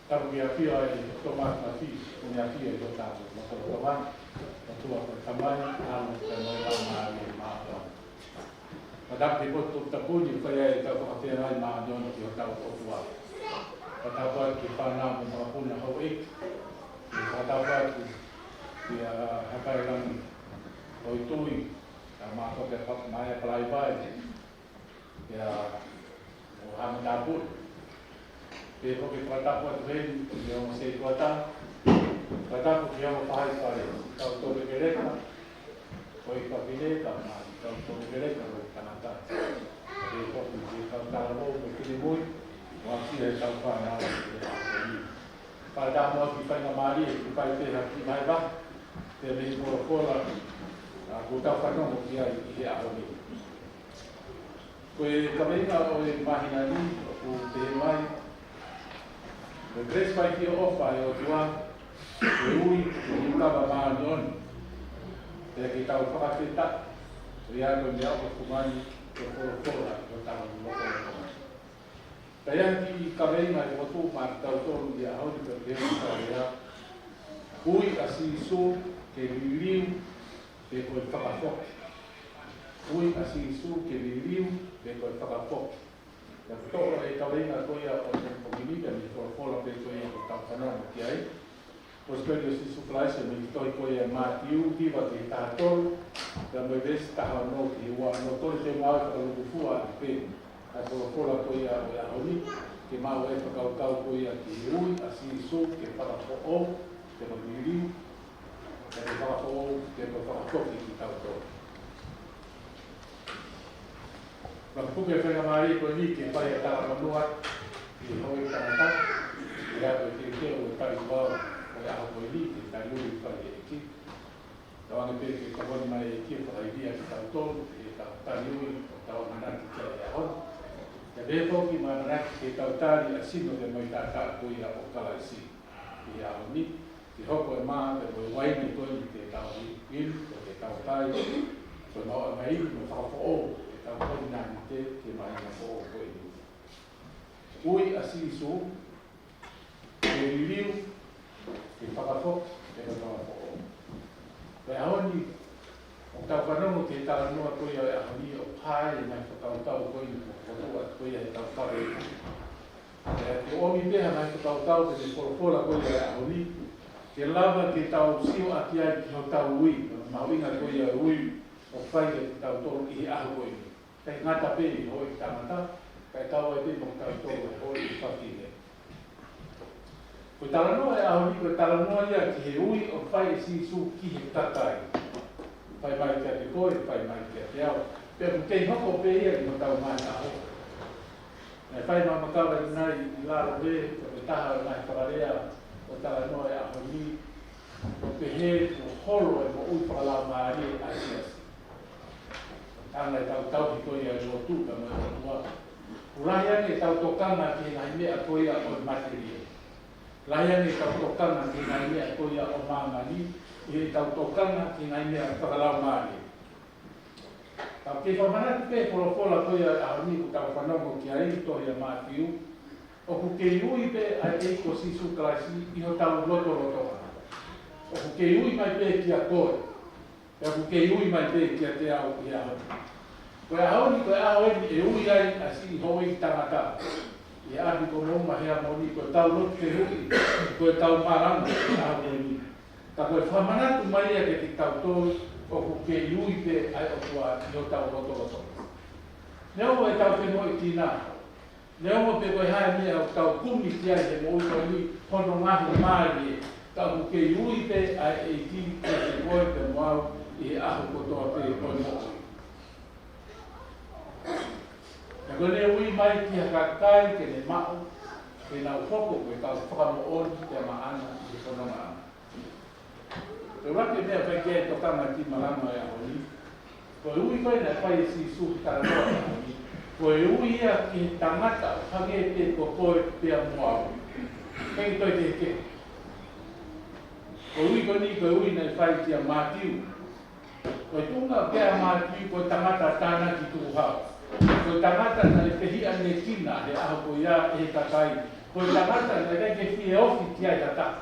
Tapu ki he ʻAfio ʻa e ʻOtua Māfimafi, ʻo ne ʻafio ʻi hotau lotolotonga, ʻOtua ko e Tamai, ʻAlo, pea mo e Laumālie Māʻoniʻoni. Fakatapu ki he potu toputapu ni, fai ai ʻetau fakafeangai māʻoniʻoni ki hotau ʻOtua. Fakatapu atu ki he fānau mo e makapuna houʻeiki. Fakatapu atu kia Hakaelangi Hoitui, kia Mafoke Pap-, Maea Palaivai, kia Mohamed Abud. Pea ko e fakatapu atu heni, ki he ongo setuata. Fakatapu ki he ongo faʻahi fale, kau tō lekeleka, ko e fafine, ka mo e kau tō lekeleka, ko e tangata. Pea ko e ki he kau talavou, mo e finemui, ʻoku ʻi ai ʻetau fānau, ʻi he ʻaho ni. Fakatapu atu ki he faingamālie, ke fai pē ha kiʻi vahevahe, pea mei he folofola, ʻa, kuo tau fanongo ki ai ʻi he ʻaho ni. Ko e kaveinga ʻo e māhina ni, ʻoku pehē mai, ko e kelesi faifio ʻofa ʻa e ʻOtua, ko e ui, ko e ui kava māʻoniʻoni, pea ke tau fakafetaʻi, ko ia ko e meʻaʻofa kuo mani, ko e folofola, ko hotau lotolotonga. Ka ʻi ai ha kiʻi kaveinga ʻe fokotuʻu maʻa kitautolu ʻi he ʻaho ni, pea pehē ʻa e kaveinga, ui ʻa Sīsū ke liliu, pe ko e fakafoki. Ui ʻa Sīsū ke liliu, pe ko e fakafoki. Pea ko e kaveinga ko ia ʻo e pongipongi ni, pea mei he folofola pē ko ia ʻoku tau fanongo ki ai. Kosipeli ʻo Sīsū Kalaisi, mei he tohi ko ia ʻa Mātiu, hiva ki he taha tolu, pea mo e veesi taha ono ki he ua ono, toe te mau fakalūkufua ʻaki pē ʻa e folofola ko ia ʻo e ʻaho ni, ke mau ʻai e fakakaukau ko ia ki he ui ʻa Sīsū ke fakafoʻou, ke mau liliu, ke fakafoʻou, ke mau fakafoki kitautolu. Maka puke faingamālie ko eni ke fai ʻa e talamonū ki he houʻeiki tangata, ʻi he ʻaho ni, ke ʻoua ʻe tali kuo ʻi ai ʻa e ʻaho ko eni, ke tali ui fai ʻe he ʻEiki. Tauange pē ke tokoni mai ʻEiki ʻo fakaivia kitautolu, ʻi heʻetau tali ui, ʻo tau ʻamanaki ki ai he ʻaho ni. Pea pehē foki mo e ʻamanaki ke tau tali ʻa e sino pea mo e taʻataʻa ko ia ʻo Kalaisi ʻi he ʻaho ni, ke hoko e mā pea mo e uaine ko eni ke tau inu, inu, ʻo ke tau kai, ko e maʻuʻanga inu mo fakafoʻou ʻetau kovinānite ki he māhina foʻou ko eni. Ui ʻa Sīsū, ke liliu, ke fakafoki, ke fakafoʻou. Ko e ʻaho ni, ʻoku tau fanongo ki he talanoa ko ia ʻo e ʻaho ni, ʻoku hā ai e ngaahi fakakaukau ko eni, ʻoku fokotuʻu atu ko ia ʻi heʻetau kaveinga. Pea ʻoku ʻomi pē ha ngaahi fakakaukau ki he folofola ko ia ʻo e ʻaho ni, ke lava ke tau sio ʻaki ai ki hotau ui, mahuʻinga ko ia ʻo e ui, ʻoku fai kiate kitautolu ʻi he ʻaho ko eni. ʻIkai ngata pē ʻi he houʻeiki tangata, kae kau ai pē mo kitautolu he houʻeiki fafine. Ko e talanoa ʻo e ʻaho ni, ko e talanoa ia ki he ui ʻoku fai ʻe Sīsū ki he kakai. Fai mai kiate koe, fai mai kiate au. Pea ʻoku kei hoko pē ia ʻi hotau ngaahi ʻaho. Naʻe fai mai ʻa Makala ʻi nai ʻi lalo he, ko e taha ʻo e ngaahi fakalea ʻo e talanoa ʻo e ʻaho ni, ʻo pehē kuo holo e moʻui fakalaumālie ʻa e siasi. Hanga ʻe heʻetau tauhi ko ia e lotu pea mo e ʻOtua, ʻoku lahi ange ʻetau tokanga ki he ngaahi meʻa ko ia ʻo e matelie. Lahi ange ʻetau tokanga ki he ngaahi meʻa ko ia ʻo māmani, ʻi heʻetau tokanga ki he ngaahi meʻa fakalaumālie. Ka ʻoku kei fakamanatu pē ʻe he folofola ko ia ʻo e ʻaho ni ʻoku tau fanongo ki ai, tohi ʻa Mātiu, ʻoku kei ui pē ʻa e ʻEiki ko Sīsū Kalaisi ʻi hotau lotolotonga. ʻOku kei ui mai pē kia koe. Pea ʻoku kei ui mai pē kiate au ʻi he ʻaho ni. Ko e ʻaho ni, ko e ʻaho eni ʻe ui ai ʻa e siʻi houʻeiki tangata ʻi he ʻapi ko Mouma Heamoni, ko e kau lotu fehuʻi, ko e kau malanga ʻi he ʻaho ko eni. Ka ko e fakamanatu mai ia kiate kitautolu, ʻoku kei ui pē ʻa e ʻOtua ʻi hotau lotolotonga. Neongo ʻetau femoʻuekina, neongo pe ko e hā e meʻa ʻoku tau kumi ki ai he moʻui ko eni, hono ngaahi mālie, ka ʻoku kei ui pē ʻa e ʻEiki kiate koe pea mo au ʻi he ʻaho kotoa pē ʻo e moʻui. Pea ʻoku ne ui mai ki ha kakai ke ne maʻu, ke nau hoko ko e kau fakamoʻoni pea maʻana ʻi he fononga. Ko e ʻuluaki meʻa ʻoku ʻikai ke tokanga ki he malanga ʻo e ʻaho ni, ko e ui ko ē naʻe fai ʻe Sīsū ki he talanoa ʻo e ʻaho ni, ko e ui ia ki he tangata ʻoku hangē pē ko koe pea mo au. ʻIkai ke toe kehekehe. Ko e ui ko eni, ko e ui naʻe fai kia Mātiu. Ko e tuʻunga pē ʻa Mātiu, ko e tangata tānaki tukuhau. Ko e tangata naʻe fehiʻanekina he ʻaho ko ia ʻe he kakai. Ko e tangata naʻe ʻikai ke fie ofi ki ai ha taha.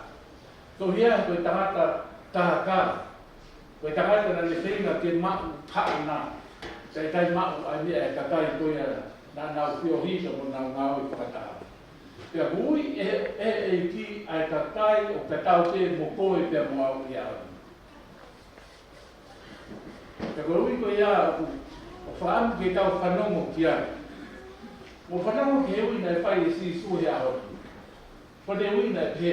Tohi ia ko e tangata tākā. Ko e tangata naʻa ne feinga ke maʻu haʻana. Ka ʻikai maʻu ʻa e meʻa ʻa e kakai ko ia naʻa nau feohi pea mo nau ngāue fakataha. Pea ui ʻe he, ʻe he ʻEiki ʻa e kakai ʻoku tatau pē mo koe pea mo au ʻi he ʻaho ni. Pea ko e ui ko ia ʻoku, ʻoku fakaʻamu ke tau fanongo ki ai. Mou fanongo ki he ui naʻe fai ʻe Sīsū he ʻaho ni. Ko ʻene ui naʻe pehē,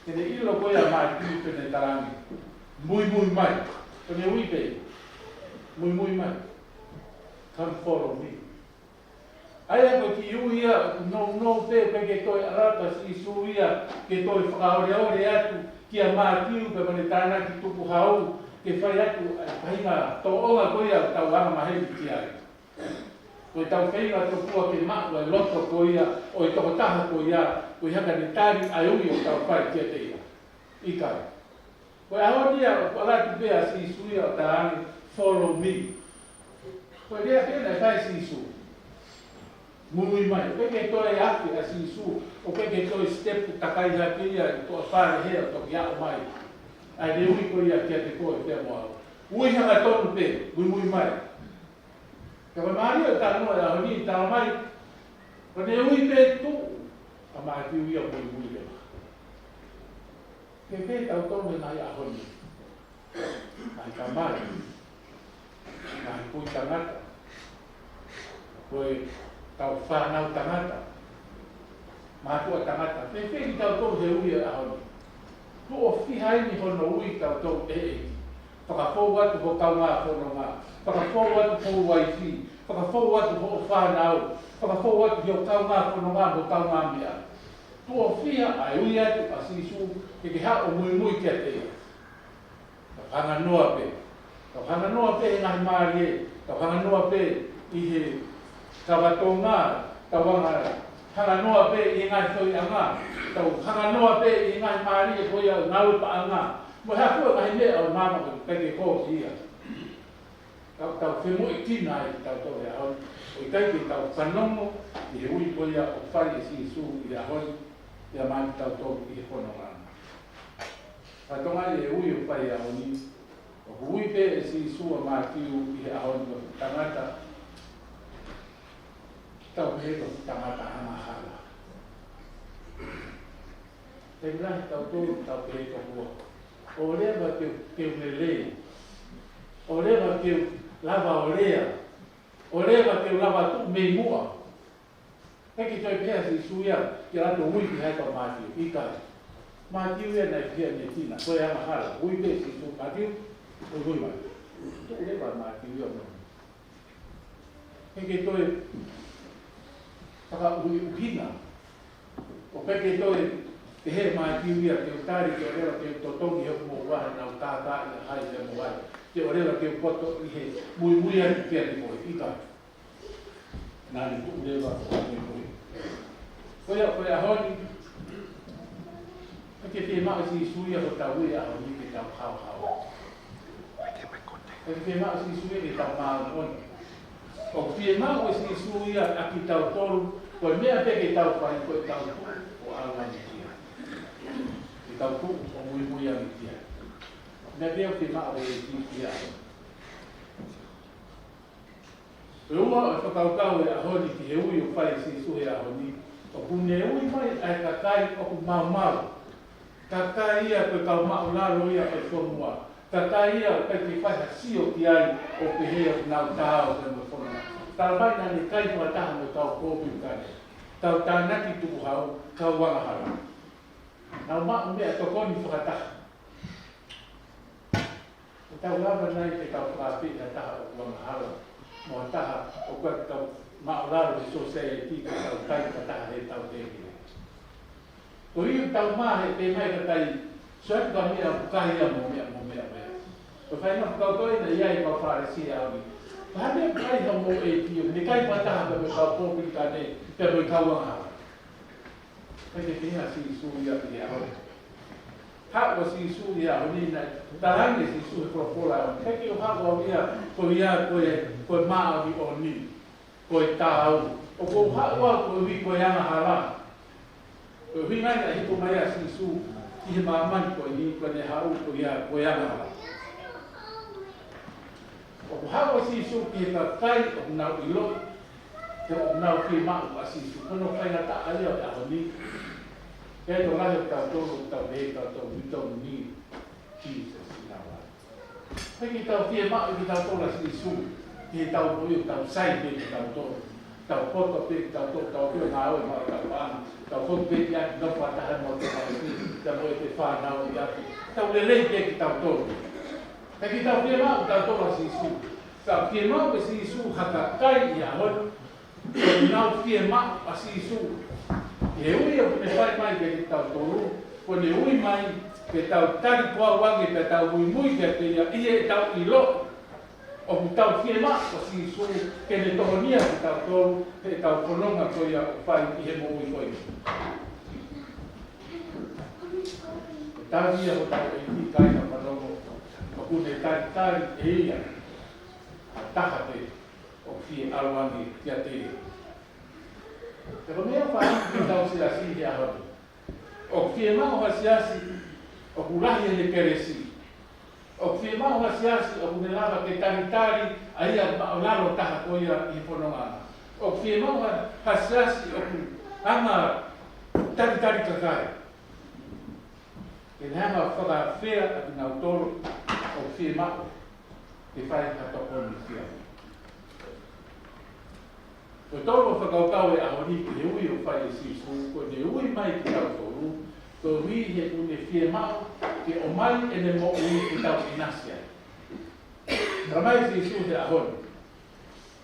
ke ne ʻilo ko ia ʻa Mātiu pea ne talaange, muimui mai. Ko ʻene ui pē, muimui mai. Come follow me. ʻA ia ko e kiʻi ui ia ʻoku nounou pē, ʻikai ke toe ʻalu atu ʻa Sīsū ia ke toe fakaoleole atu kia Mātiu pea mo ʻene tānaki tukuhau, ke fai atu ʻa e faʻahinga tōʻonga ko ia ʻoku tau angamaheni ki ai. Ko ʻetau feinga tokua ke maʻu ʻa e loto ko ia ʻo e tokotaha ko ia, ko e hā ka ne tali ʻa e ui ʻoku tau fai kiate ia. ʻIkai. Ko e ʻaho ni ia, ʻoku ʻalu atu pē ʻa Sīsū ia ʻo talaange, follow me. Ko e lea pē naʻe fai ʻe Sīsū. Muimui mai. ʻOku ʻikai ke toe afe ʻa Sīsū, ʻoku ʻikai ke toe step takai hake ia ʻi tuʻa fale hea ʻo toki aʻu mai. ʻA ia ko e ui ko ia kiate koe pea mo au. Ui hangatonu pē, muimui mai. Ka ko e mālie ʻo e talanoa ʻo e ʻaho ni, talamai, ko ʻene ui pē, tuʻu ʻa Mātiu ia ʻo muimui leva. Fēfē tautolu he ngaahi ʻaho ni? Ngaahi tamai, ngaahi kui tangata, ko ʻetau fānau tangata, mātuʻa tangata, fēfē kitautolu he ui ʻo e ʻaho ni? Tuʻo fiha eni hono ui tautolu ʻe he ʻEiki? Fakafou atu ho kaungā fononga, fakafou atu ho uaifi, fakafou atu hoʻo fānau, fakafou atu hoʻo kaungā fononga mo e kaungāmeʻa. Tuʻo fiha ʻa e ui atu ʻa Sīsū ke ke haʻu ʻo muimui kiate ia? Tau hanga noa pē. Tau hanga noa pē he ngaahi mālie. Tau hanga noa pē ʻi he kava Tonga. Tau hanga, hanga noa pē ʻi he ngaahi foʻiʻanga. Tau hanga noa pē ʻi he ngaahi mālie ko ia ʻo e ngāue paʻanga. Mo e hā fua e ngaahi meʻa ʻo māmani ʻoku ʻikai ke kosi ia. Tau, tau femoʻuekina ai kitautolu he ʻaho ni, ʻo ʻikai ke tau fanongo ki he ui ko ia ʻoku fai ʻe Sīsū ʻi he ʻaho ni, pea mo kitautolu ʻi he fononga. Ka tokanga ki he ui ʻoku fai he ʻaho ni, ʻoku ui pē ʻe Sīsū ʻa Mātiu ʻi he ʻaho ni ko e tangata, tau pehē ko e tangata angahala. Taimi lahi tautolu tau pehē tokua, ʻoleva ke u, ke u lelei. ʻOleva ke u lava ʻo lea. ʻOleva ke u lava tuʻu mei muʻa. ʻIkai ke toe pehē ʻa Sīsū ia ke ʻalu atu ʻo ui ki hai, kia Mātiu. ʻIkai. Mātiu ia naʻe pehē ʻe Tina, ko e angahala, ui pē ʻe Sīsū, Mātiu, ui, ui mai. Tuʻu leva Mātiu ia mo. He ʻikai ke toe fakaʻuhiʻuhinga. ʻOku ʻikai ke toe pehē ʻe Mātiu ia ke u tali, ke ʻoua leva ke u totongi he ʻoku mou ʻalu ʻo nau kākaaʻi ʻa hai pea mo hai. Ke ʻoua leva ke u poto ʻi he muimui atu pē ʻa e moʻui, ʻikai. Naʻa ne tuʻu leva ʻo muimui. Ko ia, ko e ʻaho ni, ʻoku fiemaʻu ʻe Sīsū ia hotau ui he ʻaho ni ke tau haohaoa. ʻOku fiemaʻu ʻe Sīsū ia ke tau māʻoniʻoni. ʻOku fiemaʻu ʻe Sīsū ia ʻa kitautolu, ko e meʻa pē ke tau fai ko ʻetau tuʻu ʻo ʻalu ange ki ai. Ke tau tuʻu ʻo muimui ange ki ai. Meʻa pē ʻoku fiemaʻu ʻe Sīsū ia. Ko e ua ʻo e fakakaukau he ʻaho ni ki he ui ʻoku fai ʻe Sīsū he ʻaho ni, ʻoku ne ui mai ʻa e kakai ʻoku maumau. Kakai ia ko e kau māʻulalo ia ʻo e fonua. Kakai ia ʻoku ʻikai ke fai ha sio ki ai ʻo pehē ʻoku nau taau pea mo e fonua. Talamai naʻa ne kai fakataha mo e kau pōpilikane, kau tānaki tukuhau, kau angahala. Nau maʻu meʻatokoni fakataha. ʻE tau lava nai ke tau fakaafeʻi ha taha ʻoku angahala, mo ha taha ʻoku ʻikai ke tau māʻulalo he sōsaieti ke tau kai fakataha he tau tēpile? Ko ia tau mā he pē mai ka kai, sio atu ka meʻa ʻoku kai ia mo meʻa, mo meʻa, meʻa. Ko e faʻahinga fakakaukau ia naʻe ʻi ai e kau Fālesi he ʻaho ni. Ko e hā e meʻa ʻoku kai ha mo e tio, ne kai fakataha pē mo e kau pōpilikane, pea mo e kau angahala. Pea ke pehē ʻa Sīsū ia ki he ʻaho ni. Haʻu ʻa Sīsū ia he ʻaho ni naʻe talaange ʻe Sīsū he folofola ʻo ne, ʻikai ke u haʻu au ia ko ia ko e, ko e māʻoniʻoni, ko e taau. ʻOku ou haʻu au koeʻuhi ko e angahala. Ko e ʻuhinga ia naʻe hiko mai ai ʻa Sīsū ki he māmani ko eni, ko ʻene haʻu ko ia ko e angahala. ʻOku haʻu ʻa Sīsū ki he kakai ʻoku nau ʻiloʻi, he ʻoku nau fiemaʻu ʻa Sīsū. Ko hono faingataʻa ia ʻo e ʻaho ni. Pea ʻoku lahi ʻo tautolu, tau pehē tautolu, we don't need Jesus in our life. ʻIkai ke tau fiemaʻu kitautolu ʻa Sīsū, ke tau moʻui ʻo tau sai pē kitautolu. Tau poto pē kitautolu, tau pē ngāue maʻa hotau paʻanga, tau foki pē ki ʻapi, tau fakataha mo hotau fānau, tau moʻui pē fānau ʻi ʻapi. Tau lelei pē kitautolu. ʻIkai ke tau fiemaʻu kitautolu ʻa Sīsū. Ka fiemaʻu ʻe Sīsū ha kakai he ʻaho ni, ʻoku nau fiemaʻu ʻa Sīsū. He ui ʻoku ne fai mai kiate kitautolu, ʻoku ne ui mai ke tau tali ko au ange pea tau muimui kiate ia ʻi heʻetau ʻilo ʻoku tau fiemaʻu ʻa Sīsū ke ne tohonia kitautolu heʻetau fononga ko ia ʻoku fai ʻi he moʻui ko eni. Tali ia hotau ʻEiki, kāinga fanongo, ʻoku ne talitali ʻe ia ha taha pē ʻoku fie ʻalu ange kiate ia. Pea ko e meʻa fakaʻamu ki heʻetau siasi he ʻaho ni. ʻOku fiemaʻu ha siasi ʻoku lahi ʻene kelesi. ʻOku fiemaʻu ha siasi ʻoku ne lava ke talitali ʻa ia māʻulalo taha ko ia ʻi he fononga. ʻOku fiemaʻu ha, ha siasi ʻoku anga talitali kakai. Ke ne hanga ʻo fakaafeʻi ʻa kinautolu ʻoku fiemaʻu ke fai ha tokoni kia. Ko e tolu ʻo e fakakaukau he ʻaho ni ki he ui ʻoku fai ʻe Sīsū, ko ʻene ui mai kitautolu, koeʻuhi he ʻoku ne fiemaʻu ke ʻomai ʻene moʻui ke tau ʻinasi ai. Talamai ʻe Sīsū he ʻaho ni,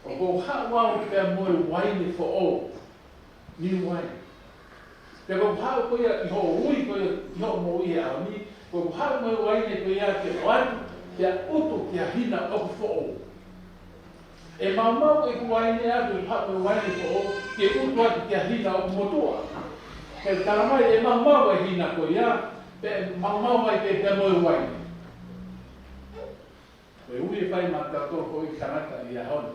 ʻoku ou haʻu au pea mo e uaine foʻou, new wine. Pea ʻoku ou haʻu ko ia ʻi hoʻo ui ko ia ʻi hoʻo moʻui he ʻaho ni, ʻoku ou haʻu mo e uaine ko ia ke ʻoatu, ke ʻutu ki ha hina ʻoku foʻou. ʻE maumau ʻeku uaine ʻaʻaku, ʻoku ou haʻu mo e uaine foʻou ke ʻutu atu ki ha hina ʻoku motuʻa. Pea talamai ʻe maumau e hina ko ia, pea maumau ai pē pea mo e uaine. Ko e ui ʻe fai maʻatautolu ko e tangata ʻi he ʻaho ni.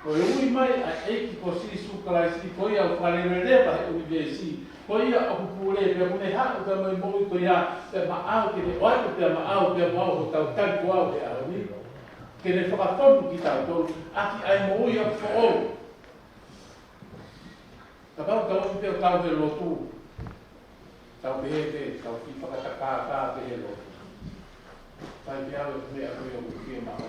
Ko e ui mai ʻa e ʻEiki ko Sīsū Kalaisi, ko ia ʻoku fakaleleleva he ʻunivēsi, ko ia ʻoku pule, pea ʻoku ne haʻu pea mo e moʻui ko ia, pea maʻau ke ne ʻoatu, pea maʻau, pea maʻau hotau tali ko au he ʻaho ni. Ke ne fakafonu kitautolu ʻaki ʻa e moʻui ʻoku foʻou. Kapau tau ō pē ʻo tau he lotu, tau pehē pē, tau kiʻi fakatātā pē he lotu. Fai pē au e meʻa ko ia ʻoku fiemaʻu.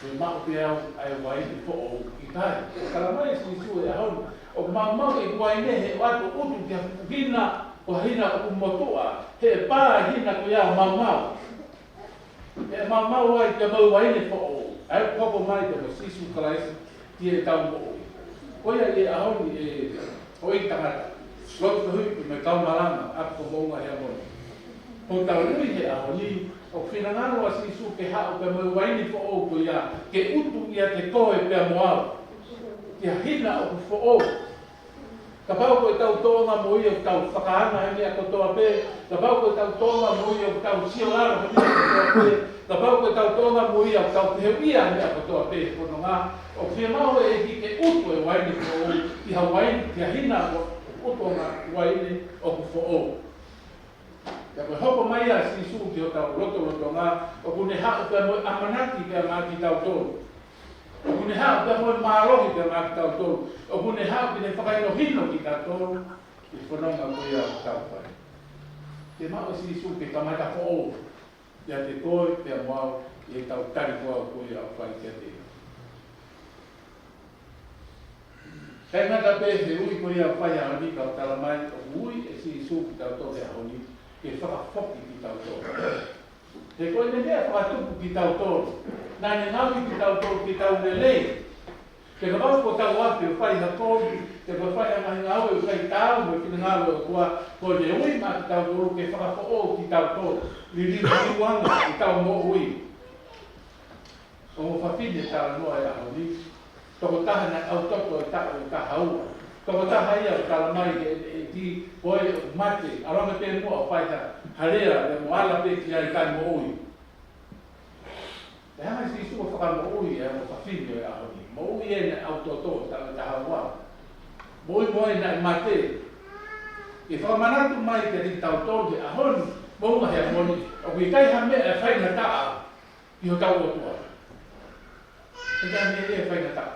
Ke maʻu pē au ʻa e uaine foʻou, ʻikai. Talamai ʻe Sīsū he ʻaho ni, ʻoku maumau ʻeku uaine he ʻoatu ʻutu ki ha fuʻu hina Ko e hina ʻoku motuʻa, he ʻe pā e hina ko ia ʻo maumau. ʻE maumau ai pea mo e uaine foʻou. ʻA ia ʻoku hoko mai pea mo Sīsū Kalaisi ki heʻetau moʻui. Ko ia ʻi he ʻaho ni ʻe houʻeiki tangata, lotu tauhi mo e kau malanga, ʻapi ko Moʻunga Heamoni. Hotau ui he ʻaho ni, ʻoku finangalo ʻa Sīsū ke haʻu pea mo e uaine foʻou ko ia, ke utu ʻiate koe pea mo au. Ki ha hina ʻoku foʻou. Kapau ko ʻetau tōʻonga moʻui ʻoku tau fakaanga he meʻa kotoa pē, kapau ko ʻetau tōʻonga moʻui ʻoku tau siolalo he meʻa kotoa pē, kapau ko ʻetau tōʻonga moʻui ʻoku tau pehē ʻoku ʻi ai e meʻa kotoa pē he fononga, ʻoku fiemaʻu ʻe he ʻEiki ke utu e uaine foʻou ki ha uaine, ki ha hina ʻoku utu ʻa e uaine ʻoku foʻou. Pea ko e hoko mai ʻa Sīsū ki hotau lotolotonga, ʻoku ne haʻu pea mo e ʻamanaki pea maʻa kitautolu. ʻOku ne haʻu pea mo e mālohi pea maʻa kitautolu. ʻOku ne haʻu ke ne fakahinohino kitautolu ʻi he fononga ko ia ʻoku tau fai. Ke maʻu ʻe Sīsū ke kamata foʻou ʻiate koe pea mo au ʻi heʻetau tali ko ia ʻoku fai kiate ia. ʻIkai ngata pē he ui ko ia ʻoku fai he ʻaho ni, ka ʻoku tala mai ʻoku ui ʻe Sīsū kitautolu he ʻaho ni ke fakafoki kitautolu. He ko ʻene meʻa fakatupu kitautolu, naʻa ne ngaohi kitautolu ke tau lelei. Pea kapau ko ʻetau afe ʻo fai ha kovi, pe ko e fai ha ngaahi ngāue ʻoku ʻikai taau mo e finangalo ʻo e ʻOtua, ko ʻene ui maʻa kitautolu ke fakafoʻou kitautolu, liliu, liliu ʻa ʻetau moʻui. Ongo fafine talanoa he ʻaho ni, tokotaha naʻe ʻau toto he taʻu ʻe taha ua. Tokotaha ia ʻoku tala mai ʻe he ʻEiki ko e mate, ʻalu ange pē muʻa ʻo fai ha lea, pea mo ala pē ki ai kae moʻui. ʻE hanga ʻe Sīsū ʻo fakamoʻui e ongo fafine he ʻaho ni. Moʻui ʻene ʻau toto he taʻu ʻe taha ua. Moʻui mo ʻene mate. ʻE fakamanatu mai kiate kitautolu he ʻaho ni, Moʻunga Heamoni, ʻoku ʻikai ha meʻa ʻe faingataʻa ki hotau ʻOtua. ʻIkai ha meʻa ʻe faingataʻa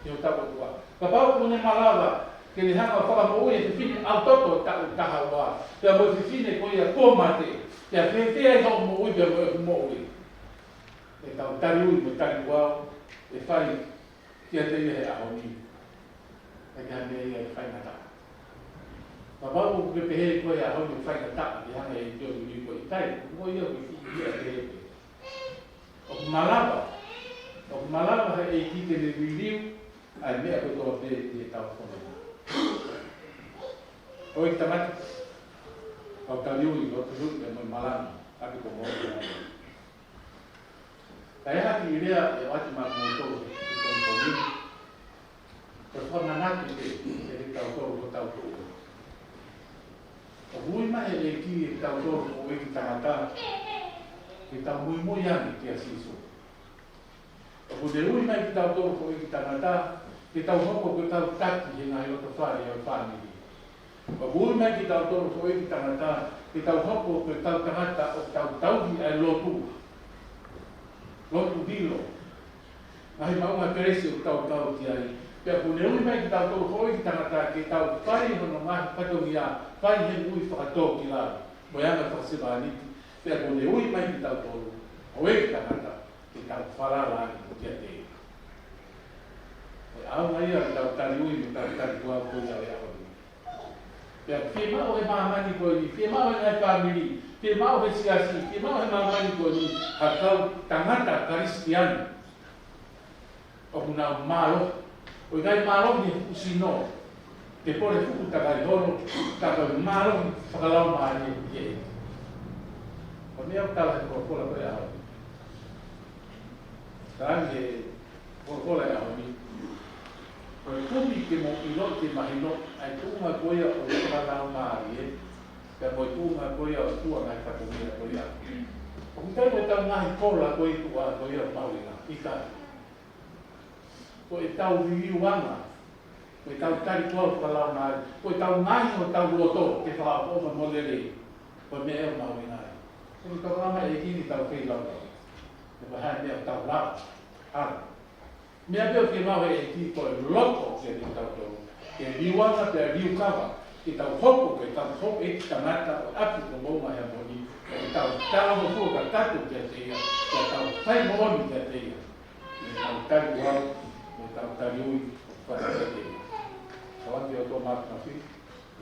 ki hotau ʻOtua. Kapau ʻoku ne malava ke ne hanga ʻo fakamoʻui e fefine ʻau toto taʻu taha ua, pea mo e fefine ko ia kuo mate, pea fēfē ai hoʻo moʻui pea mo ʻeku moʻui? ʻEtau tali ui mo e tali kuo ʻe fai kiate ia he ʻaho ni. ʻIkai ha meʻa ia ʻe faingataʻa. Kapau ʻoku ke pehē ko e ʻaho ni ʻoku faingataʻa ke hanga ʻe he ʻEiki ʻo liliu koe, ʻikai, ko ia ʻoku ke fiu ia pehē pē. ʻOku malava, ʻoku malava he ʻEiki ke ne liliu ʻa e meʻa kotoa pē ʻi heʻetau fononga. Houʻeiki tangata, kau tali ui, lotu tauhi mo e malanga, ʻapi ko Moʻunga. Ka ʻi ai ha kiʻi lea ʻe ʻoatu maʻa kimoutolu he pongipongi ni, ko e fakamanatu pē kiate kitautolu hotau tuʻu. ʻOku ui mai ʻe he ʻEiki kitautolu houʻeiki tangata ke tau muimui ange kia Sīsū. ʻOku ne ui mai kitautolu houʻeiki tangata ke tau hoko ko e kau taki he ngaahi lotofale ʻo e fāmili. ʻOku ui mai kitautolu houʻeiki tangata ke tau hoko ko e kau tangata ʻoku tau tauhi ʻa e lotu. Lotu lilo. Ngaahi maʻunga kelesi ʻoku tau kau ki ai. Pea ʻoku ne ui mai kitautolu houʻeiki tangata ke tau fai hono ngaahi fatongia, fai he moʻui fakatōkilalo mo e anga fakasevāniti. Pea ʻoku ne ui mai kitautolu houʻeiki tangata ke tau falala ange kiate ia. Ko e ʻaonga ia ʻetau tali ui mo ʻetau tali kuo ʻe fai he ʻaho ni. Pea fiemaʻu he māmani ko eni, fiemaʻu he ngaahi fāmili, fiemaʻu he siasi, fiemaʻu he māmani ko eni, ha kau tangata Kalisitiane ʻoku nau mālohi. ʻOku ʻikai mālohi he fuʻu sino, ke pole fuʻu takai holo, ka ko e mālohi fakalaumālie ʻi he ʻEiki. Ko e meʻa ʻoku tala he folofola ko e ʻaho ni. Tala he folofola he ʻaho ni, ko e kumi ke mou ʻiloʻi ke mahino ʻa e tuʻunga ko ia ʻo e fakalaumālie, pea mo e tuʻunga ko ia ʻo e tuʻunga ʻi he fatongia ko ia. ʻOku ʻikai ko ʻetau ngaahi kola ko ia ʻoku mahuʻinga, ʻikai. Ko ʻetau liliu anga, ko ʻetau tali kuo ʻe fakalaumālie, ko ʻetau ngaahi ʻo ʻetau loto ke fakaʻofoʻofa mo lelei, ko e meʻa ia ʻoku mahuʻinga ai. Ko e tau anga e kini tau kei lau lau. Ko e hā e meʻa ʻoku tau lau. Hā. Meʻa pē ʻoku fiemaʻu he ʻEiki ko e loto kiate kitautolu. Ke liu anga pea liu kava, ke tau hoko ko e kau houʻeiki tangata ʻo e ʻapi ko Moʻunga Heamoni, ke tau talangofua kakato kiate ia, ke tau fai moʻoni kiate ia. Mo ʻetau tali ui, mo ʻetau tali ui, ʻoku fai kiate ia. Tau ange ʻo tō māfimafi, ʻo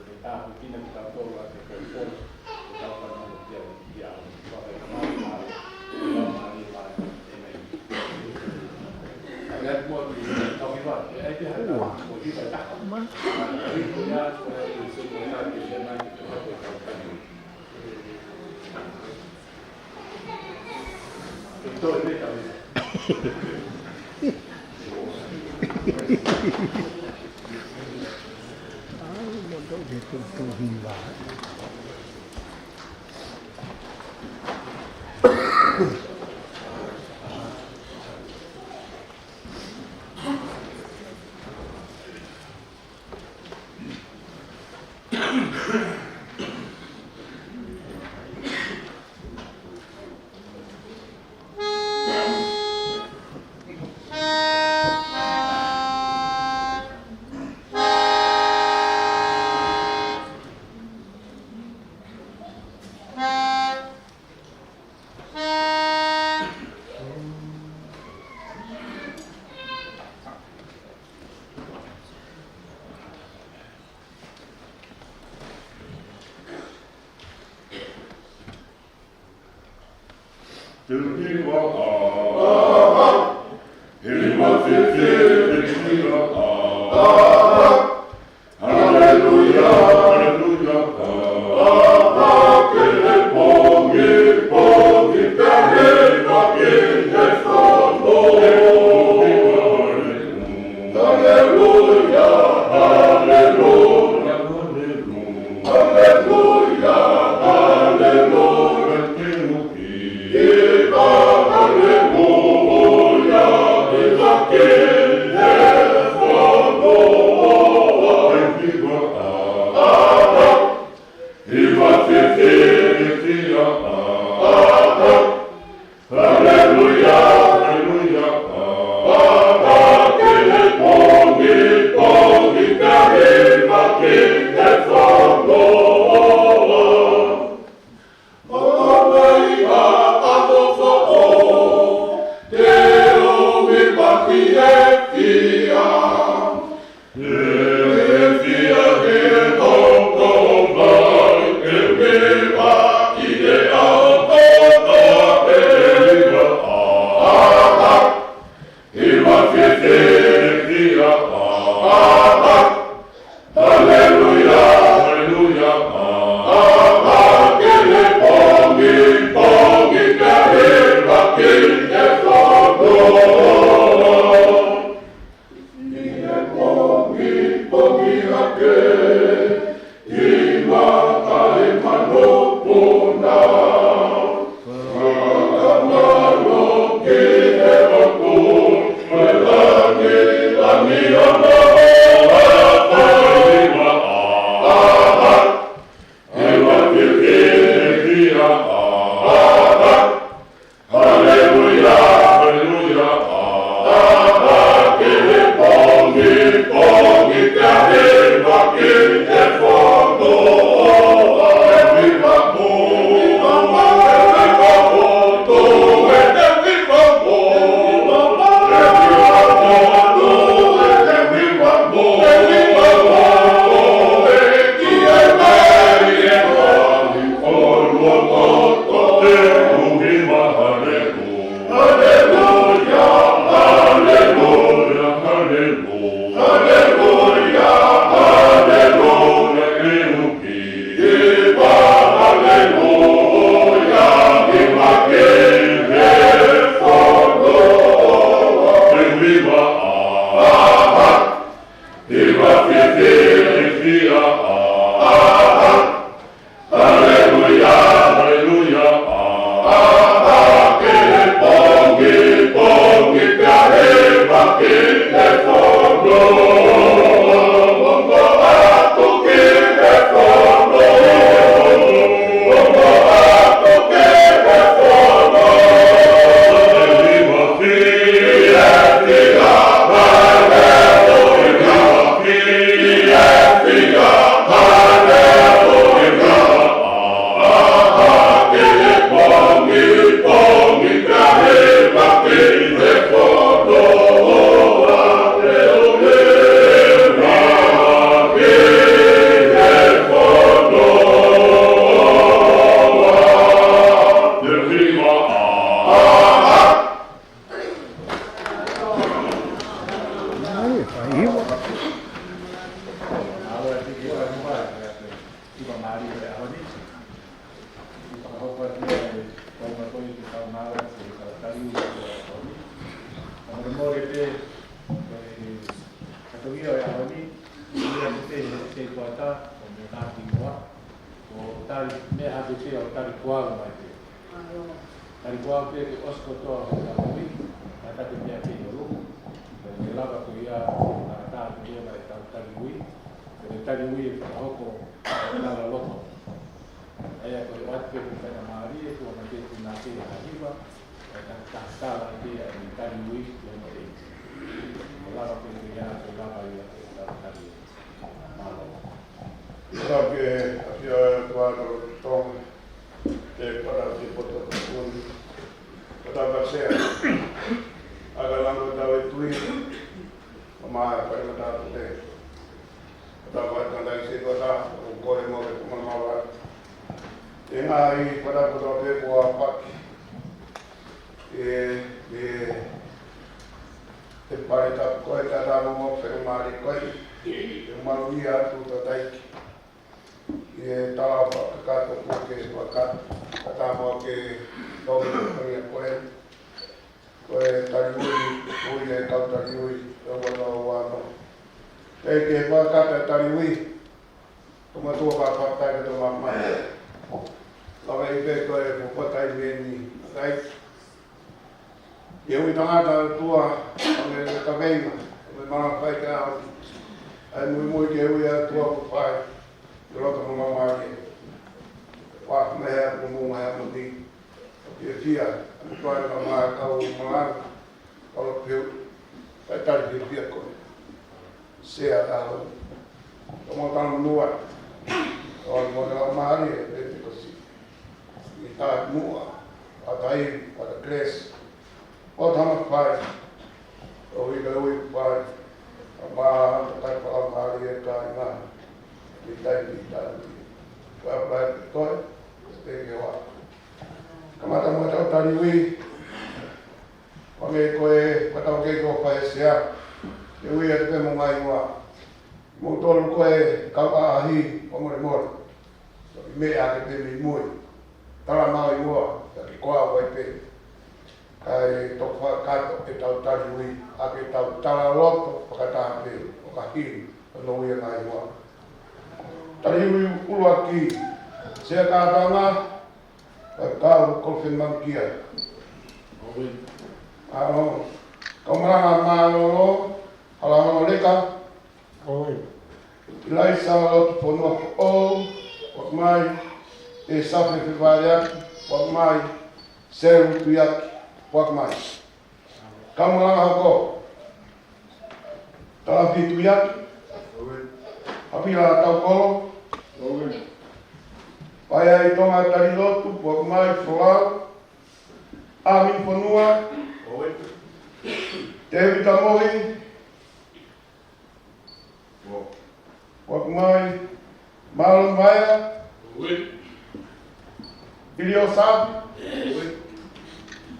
Tali, meʻa hake pē ʻo tali kualu mai pē. Tali kualu pē ke ʻosi kotoa hoʻo tali ui, ʻa e tape meʻa ke ʻi ʻolunga. Pea ke lava ko ia, ʻa e tā ko ia ʻetau tali ui. Pea ke tali ui ʻe fakahoko ʻa e lala loto. ʻA ia ko e ʻoatu pē ko e faingamālie, tuʻa mai pē ko e nā ke ha hiva, ʻa e tā, tā, tā, ʻa e tali ui, ʻo mai ʻi. Ke lava pē ko ia, ke lava ia, ke lava tali ui. Mālō. Ka ke ʻafio ʻa e ʻOtua ʻo Tonga, ke pata ki he poto ʻo Tonga. Pata pasea. ʻA ka lango tau e tui. Mama e pare mata pute. Pata pata tanda i se pata, ʻo kore mo ke kuma mawa. E ngaahi pata pata pē kua paki. E, e, e pare tapu ko e tata mo mo faingamālie ko e. E malu ia atu tataiki. ʻI he tala fakakakato kuo ke fakakakato, ka tā mo ke tau mo ko e ko e tali ui, ui e kau tali ui, ʻe ua noa ua noa. ʻE ke fakakakato e tali ui, tō mātuʻa ka fakataha ka tō māmani. Lava ʻi pē ko e fakatai meni, tai. Ke ui tangata ʻOtua, ʻa me kaveinga, ʻa me mala fai ka au. ʻAi muimui ke ui ʻa ʻOtua ko fai, ke loto mo mamalie. Wa me hea mo mo hea mo ni. Ke fia, ʻa me tuai ka mā kau malanga, kau lo peu, kai tali ke fia ko. Sea ka au. Ka mo tana mua, ʻo mo na mamalie, e te kosi. ʻI tā mua, ʻa tai, ʻa ta Grace. ʻO tama fai, ʻo ika ui fai, ʻa mā, ʻa kai whakamālie e kāinga, ʻi tai, ʻi tai. Whai whai koe, te ke wa. Kamata mo tau tali ui, ʻo me ko e, ko tau ke ko fai sea, ke ui atu pē mo ngai ua. Mo tolu ko e kau ʻaʻahi, ʻo mole mole. Toki meʻa ke pē mei mui. Tala mau i mua, ka ke koa wai pē. Kae toki fakakakato ʻetau tali ui, ʻa ke tau tala loto fakataha pē, ʻo ka hili, ʻo no ui ʻa ngai ua. Tali ui ʻuluaki, Sea Kātanga, ka kau ko Fenmankia. ʻO ui. ʻAno, kau malanga mālōlō, hala hono leka. ʻO ui. ʻIlaisa Lotu Fonua Foʻou, ʻoku mai, ʻe Safe Fefaleaki, ʻoku mai, Selu Tuiaki, ʻoku mai. Kau malanga hoko. Talafi Tuiaki. ʻO ui. Hapila Taukolo. ʻO ui. Paea ʻi Tonga Tali Lotu, ʻoku mai, Folau. ʻAmi Fonua. ʻO ui. Tēvita Mohi. ʻOku mai, Malo Maea. ʻOi. ʻIlio Sapi. ʻOi.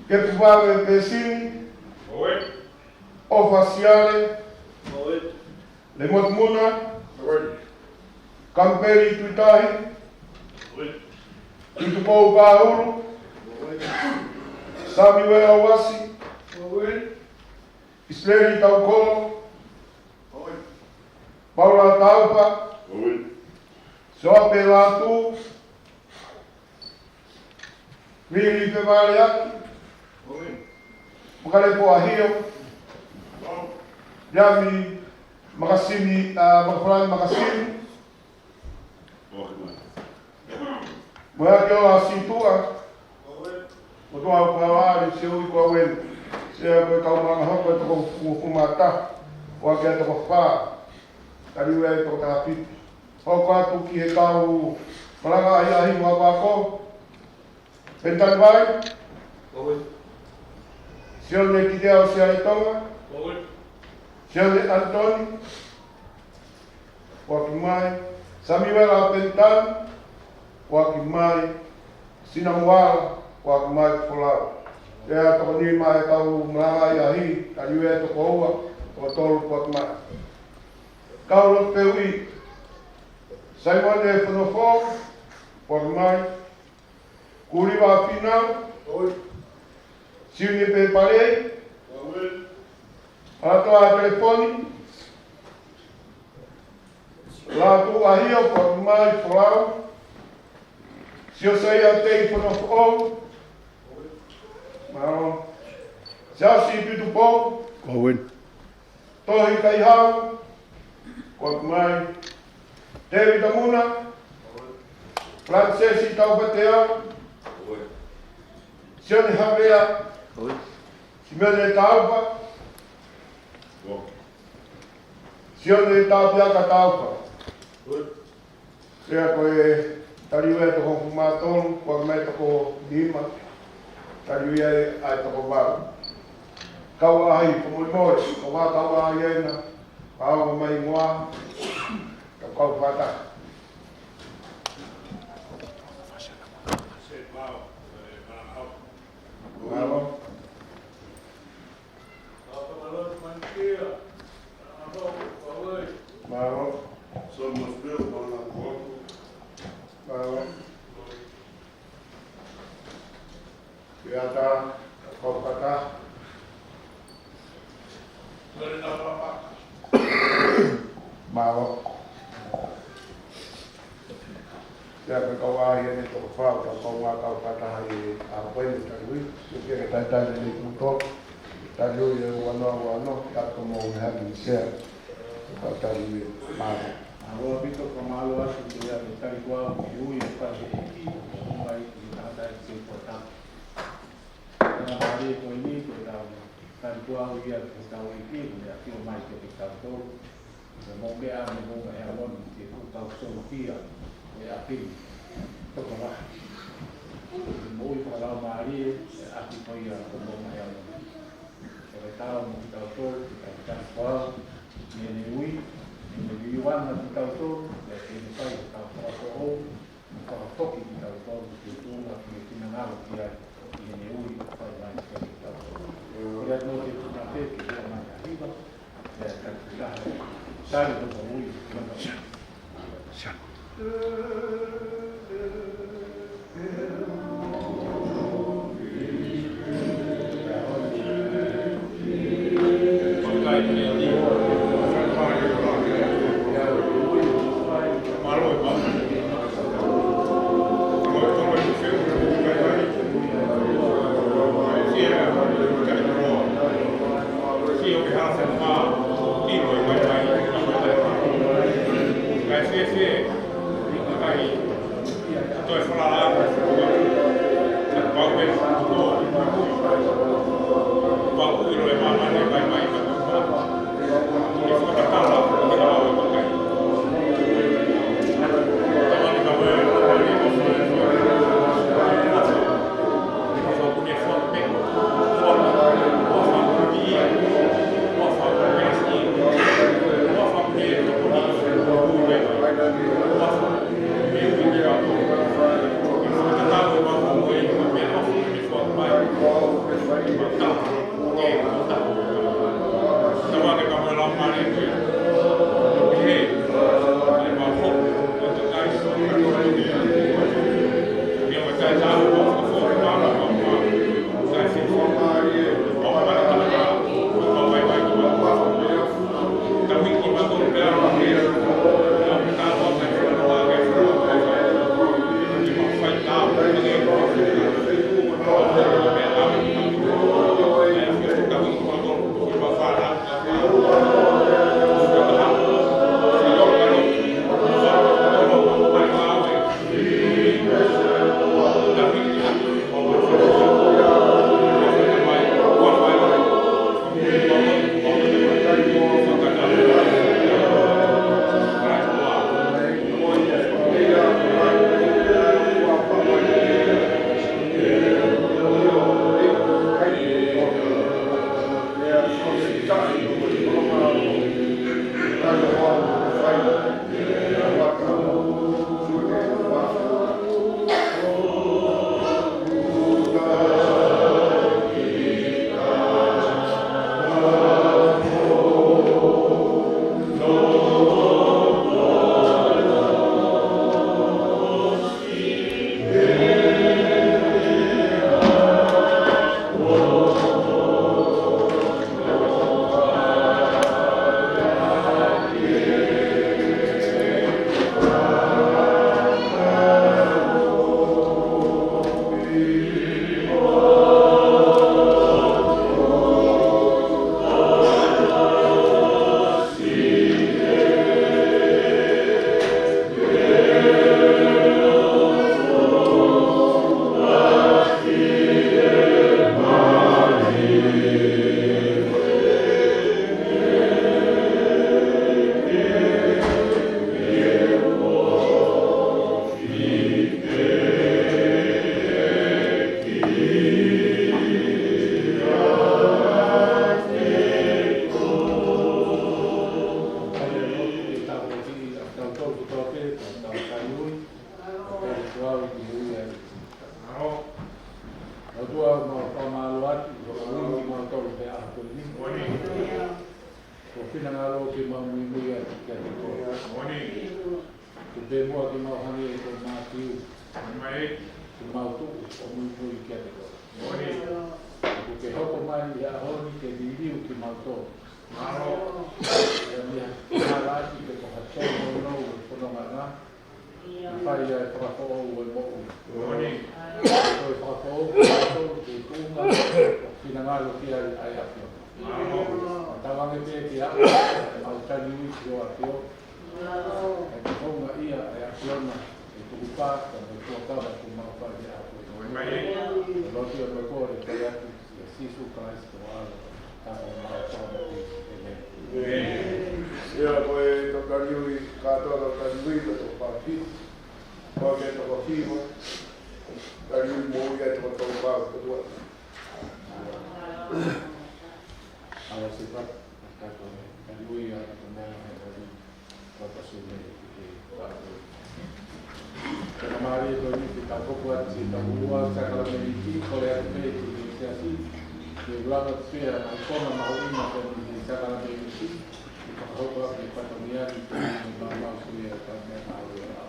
Kepuvave Pesini. ʻOi. ʻOfa Siale. ʻOi. Lemotu Muna. ʻOi. Kampeli Tuitahi. ʻOi. Tutukou Paulu. ʻOi. Samiuela Uasi. ʻOi. ʻIsileli Taukolo. ʻOi. Paula Taupa. ʻOi. Soape Latu. Vili Fevaleaki. ʻOi. Makale Poahio. ʻOi. Yami Makasini, ʻa, Makafalani Makasini. ʻOi. Mo e ake o a situa. Mo tua o kua wari se ui kua wenu. Se a koe kau manga hoko e toko fuku fuku mata. Kua ke toko fa. Tali ue e toko taha fitu. Hoko atu ki he kau malanga ahi ahi mo ako ako. Penitani Vai. ʻOi. Sione Kitea ʻo Siale Tonga. ʻOi. Sione Antoni. ʻOaki mai. Samiuela Penitani. ʻOaki mai. Sina Muala. ʻOaki mai Folau. Pea toko nima e kau malanga ahi ahi. Tali ue toko ua. Toko tolu ʻoaki mai. Kau Lotu Peui. Saimone Fonofo. ʻOaki mai. Kuliva Finau. ʻOi. Siune Pepalei. ʻOi. ʻAtoa Telefoni. Latu Ahio, ʻoku mai Folau. Siosaia Tei Fonofoʻou. Mālō. Siaosi Pitupou. Ko win. Tohi Kaihau. Ko mai. Tēvita Muna. Falanisesi Taufatea. Sione Havea. Simione Taufa. Sione Tapiaka Taufa. Pea ko e tali ua ʻe toko hongofulu mā tolu, ko e meʻa toko nima, tali ua ʻe toko valu. Kau ai, ko moe moe, ko ua kau ai ena, kau mai ngoa, kau kau fata. Mālō. Mālō. Mālō. Pea ta, kau fata. Mālō. Pea ko e kau ai ʻe toko fā, kau kau ngā kau fata hai a koe ni tali ui. Ke ke talitali ni kuto. Tali ui e ua noa ua noa, ka ko mo me haki ni sea. Kau tali ui. Mālō. Mālō ʻaupito, fakamālō atu ki he tali kuo ui ʻe fai he ʻEiki, ʻo mai ki he tangata ʻi he kuata. Tangata ʻi he ko eni, ko e tau, tali kuo ui ʻa e tau ʻEiki, ʻo ne ʻafio mai kiate kitautolu. Ko e moʻunga ʻa e moʻunga ʻi he ʻaho ni, ke kuo tau solokia ʻa e ʻapi ni. Tokolahi. Ko e moʻui fakalaumālie ʻa e ʻapi ko ia ko e moʻunga ʻi he ʻaho ni. Ko e tau mo kitautolu, ke tau tali kuo ui, ʻi heʻene ui, ʻi heʻene ui ʻana kitautolu, ʻi heʻene fai ʻetau fakafoʻou, fakafoki kitautolu ki he tuʻunga ʻoku ne finangalo ki ai ʻi heʻene ui ʻo fai mai kiate kitautolu. Ko ia ʻoku mau tui pē ke ʻomai ʻa e hiva, pea tau tali taha, tali ʻo ka ui, ʻo ka ui. Pea muʻa ke mau hangē ko Mātiu. Ke mau tuʻu ʻo muimui kiate koe. ʻOku ke hoko mai he ʻaho ni ke liliu kimautolu. Pea mei he hala ʻi he ko ha tōnounou ʻo e fononga na, ʻe fai ai e fakafoʻou ʻo e moʻui. Ko e fakafoʻou kimautolu ki he tuʻunga ʻoku finangalo ki ai ʻa e ʻAfiona. Tauange pē ke aʻu ʻemau tali ui ki ho ʻAfio. ʻE houngaʻia ʻa e ʻAfiona ʻi he tukupā mo e fuakava kuo mau fai he ʻaho ni. Ko e lotu ʻoku mau kole atu ʻia Sīsū Kalaisi ko ho ʻAlo, ka ko homau Fakamoʻui. ʻĒmeni. ʻIo, ko e tau tali ui, kātoa tau tali ui, ko e toko fā fifty, ko e toko hiva, tali ui moʻui ʻa e toko tolu pau, ko tua. ʻAlo Sīsū, kātoa, tali ui ʻa e toko moʻui, ʻa e toko fā fifty. Faingamālie ko eni ke tau hoko atu ki he taumuʻa sākalamēniti, kole atu pē ki he siasi ke lava pē ʻa e konga mahuʻinga ko eni ʻi he sākalamēniti, ke fakahoko atu e fatongia ni ki he maumau ko ia ʻa e meʻa mahuʻinga.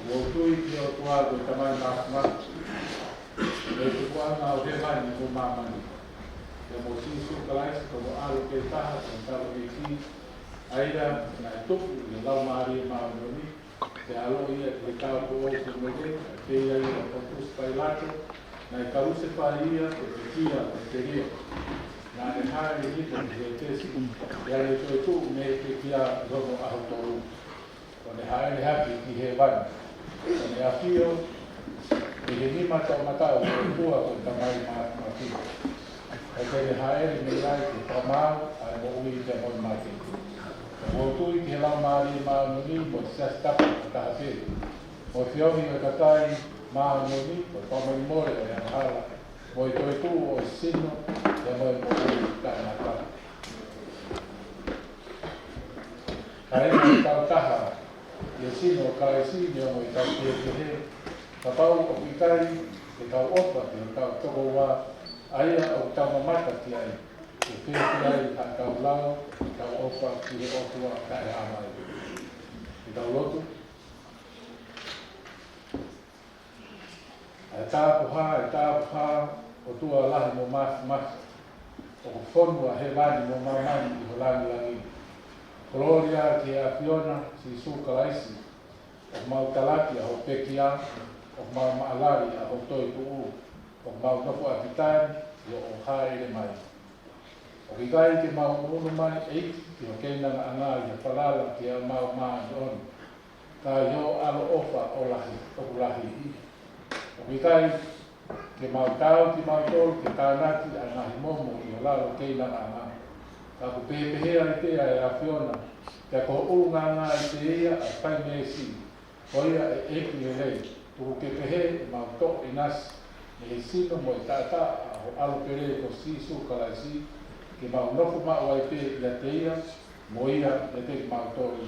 ʻOku ou tui ki he ʻOtua ko e Tamai Māfimafi, ʻa e Tupuʻanga ʻo hēvani mo māmani, pea mo Sīsū Kalaisi ko ho ʻAlo pē taha, ko ho taulaʻeiki, ʻa ia naʻe tupu ʻi he Laumālie Māʻoniʻoni, pea ʻaloʻi ia ki he taupoʻou ko Mele, pea ʻi he ʻi Ponitusi Pailato, naʻe kalusefai ia, pea pekia, pea telia. Naʻa ne hāʻele hifo ki hētesi, pea ne toetuʻu mei he pekia ʻi hono ʻaho tolu. Kuo ne hāʻele hake ki hēvani. Kuo ne ʻafio ʻi he nima toʻomataʻu ʻo e ʻOtua ko e Tamai Māfimafi. ʻOku ne hāʻele mei ai ke fakamaau ʻa e moʻui pea mo e mate. ʻOku ou tui ki he Laumālie Māʻoniʻoni mo e Siasi Tapu ʻo e Taha Pē, mo e feohi ʻo e kakai māʻoniʻoni, mo e fakamolemole ʻo e angahala, mo e toetuʻu ʻo e sino, pea mo e moʻui taʻengata. Ka ʻi heʻetau taha ʻi he sino ʻo Kalaisi, neongo ʻetau kehekehe, kapau ʻoku ʻikai ke tau ʻofa ki hotau tokoua, ʻa ia ʻoku tau mamata ki ai, ʻe fēfē ai haʻatau lau ʻetau ʻofa ki he ʻOtua taʻehāmai. Ke tau lotu. ʻA e Tāpuhā, ʻa e Tāpuhā, ʻOtua lahi mo māfimafi, ʻoku fonu ʻa hēvani mo māmani ʻi ho langilangi. Kolōlia ki he ʻAfiona, Sīsū Kalaisi, ʻoku mau talaki ʻa hoʻo pekia, ʻoku mau maʻalali ʻa hoʻo toetuʻu, ʻoku mau nofo ʻaupito ʻi hoʻo hāʻele mai. ʻOku ʻikai ke mau ʻunuʻunu mai, ʻEiki, ki ho keinangaʻanga ʻi he falala ki heʻemau māʻoniʻoni, ka ʻi hoʻo ʻaloʻofa ʻoku lahi, ʻoku lahi. ʻOku ʻikai ke mau taau kimautolu ke tānaki ʻa e ngaahi momo ʻi ho lalo keinangaʻanga. Ka ʻoku pehē ai pē ʻa e ʻAfiona, pea ko ho ʻulungaanga ʻiate ia ʻa e fai meesi. Ko ia, ʻe ʻEiki lelei, tuku ke pehē ʻemau toʻo ʻinasi mei he sino mo e taʻataʻa ʻa ho ʻAlo pele ko Sīsū Kalaisi, ke mau nofo maʻu ai pē ʻiate ia, mo ia ʻiate kimautolu.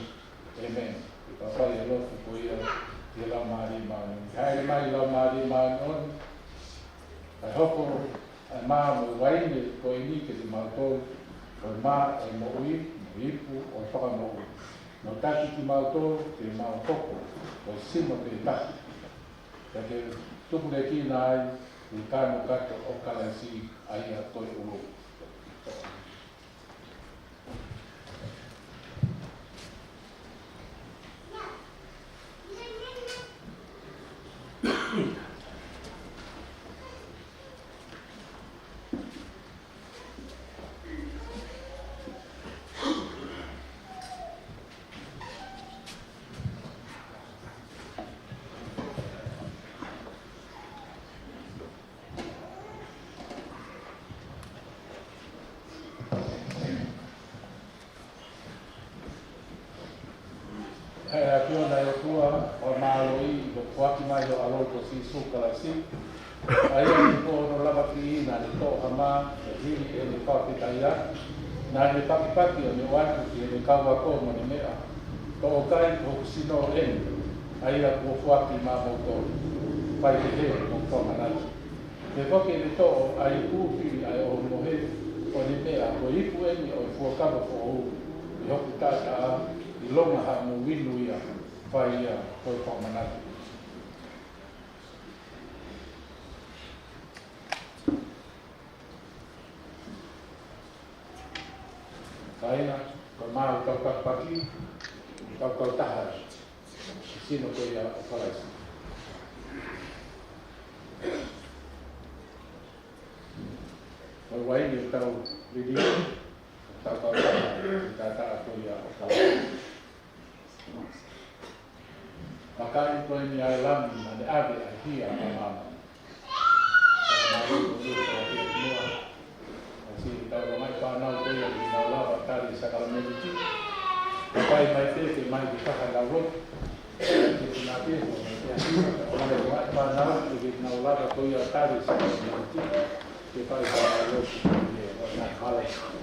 ʻĒmeni. Ke tau fai e lotu ko ia ki he Laumālie Māʻoniʻoni. Hāʻele mai Laumālie Māʻoniʻoni, kae hoko ʻa e mā mo e uaine ko eni kiate kimautolu, ko e mā ʻo e moʻui, mo e ipu ʻo e fakamoʻui. Nōtaki kimautolu ke mau hoko ko e sino pē taha, pea ke tukulekina ai ʻa e kanokato ʻo Kalaisi, ʻa ia ko e ʻulu. ʻE ʻAfiona ʻe ʻOtua, ʻoku mālō ʻi hoʻo foaki mai ho ʻAlo ko Sīsū Kalaisi, ʻa ia ʻi he pō hono lavakiʻi naʻa ne toʻo ha mā, pea hili ʻene fakafetaʻi, naʻa ne pakipaki ʻo ne ʻoatu ki heʻene kau ako mo ne meʻa, Toʻo kai, ko hoku sino eni, ʻa ia kuo foaki maʻamoutolu. Fai pehē ʻo mou manatu. Pea ko ʻene toʻo ʻa e ipu, fili ʻa e ʻohomohe, ʻo ne meʻa, Ko e ipu eni ʻo e fuakava foʻou, ʻi hoku taʻataʻa, ʻilonga haʻamo inu ia, fai ia ko e fakamanatu. Kāinga, ko ʻemau tau kapaki, tau kautaha, sino ko ia ʻo Kalaisi. Ko e uaine ʻoku tau liliu, tau kautaha, taʻataʻa ko ia ʻo Kalaisi. Makaʻi ko eni ʻa e Lami naʻa ne ʻave ʻa e hia ʻa māmani. Ka ko e mālō ko ia ko e hia mua. ʻOsi tau longaʻi fānau ko ia ke nau lava tali sākalamēniti. Ka fai mai pē ke mai ki he taha lau lotu. Ke tuna pē ko mai pē hia. Ka mai longaʻi fānau ke nau lava ko ia tali sākalamēniti. Ke fai fānau lotu. Ke fai fānau lotu.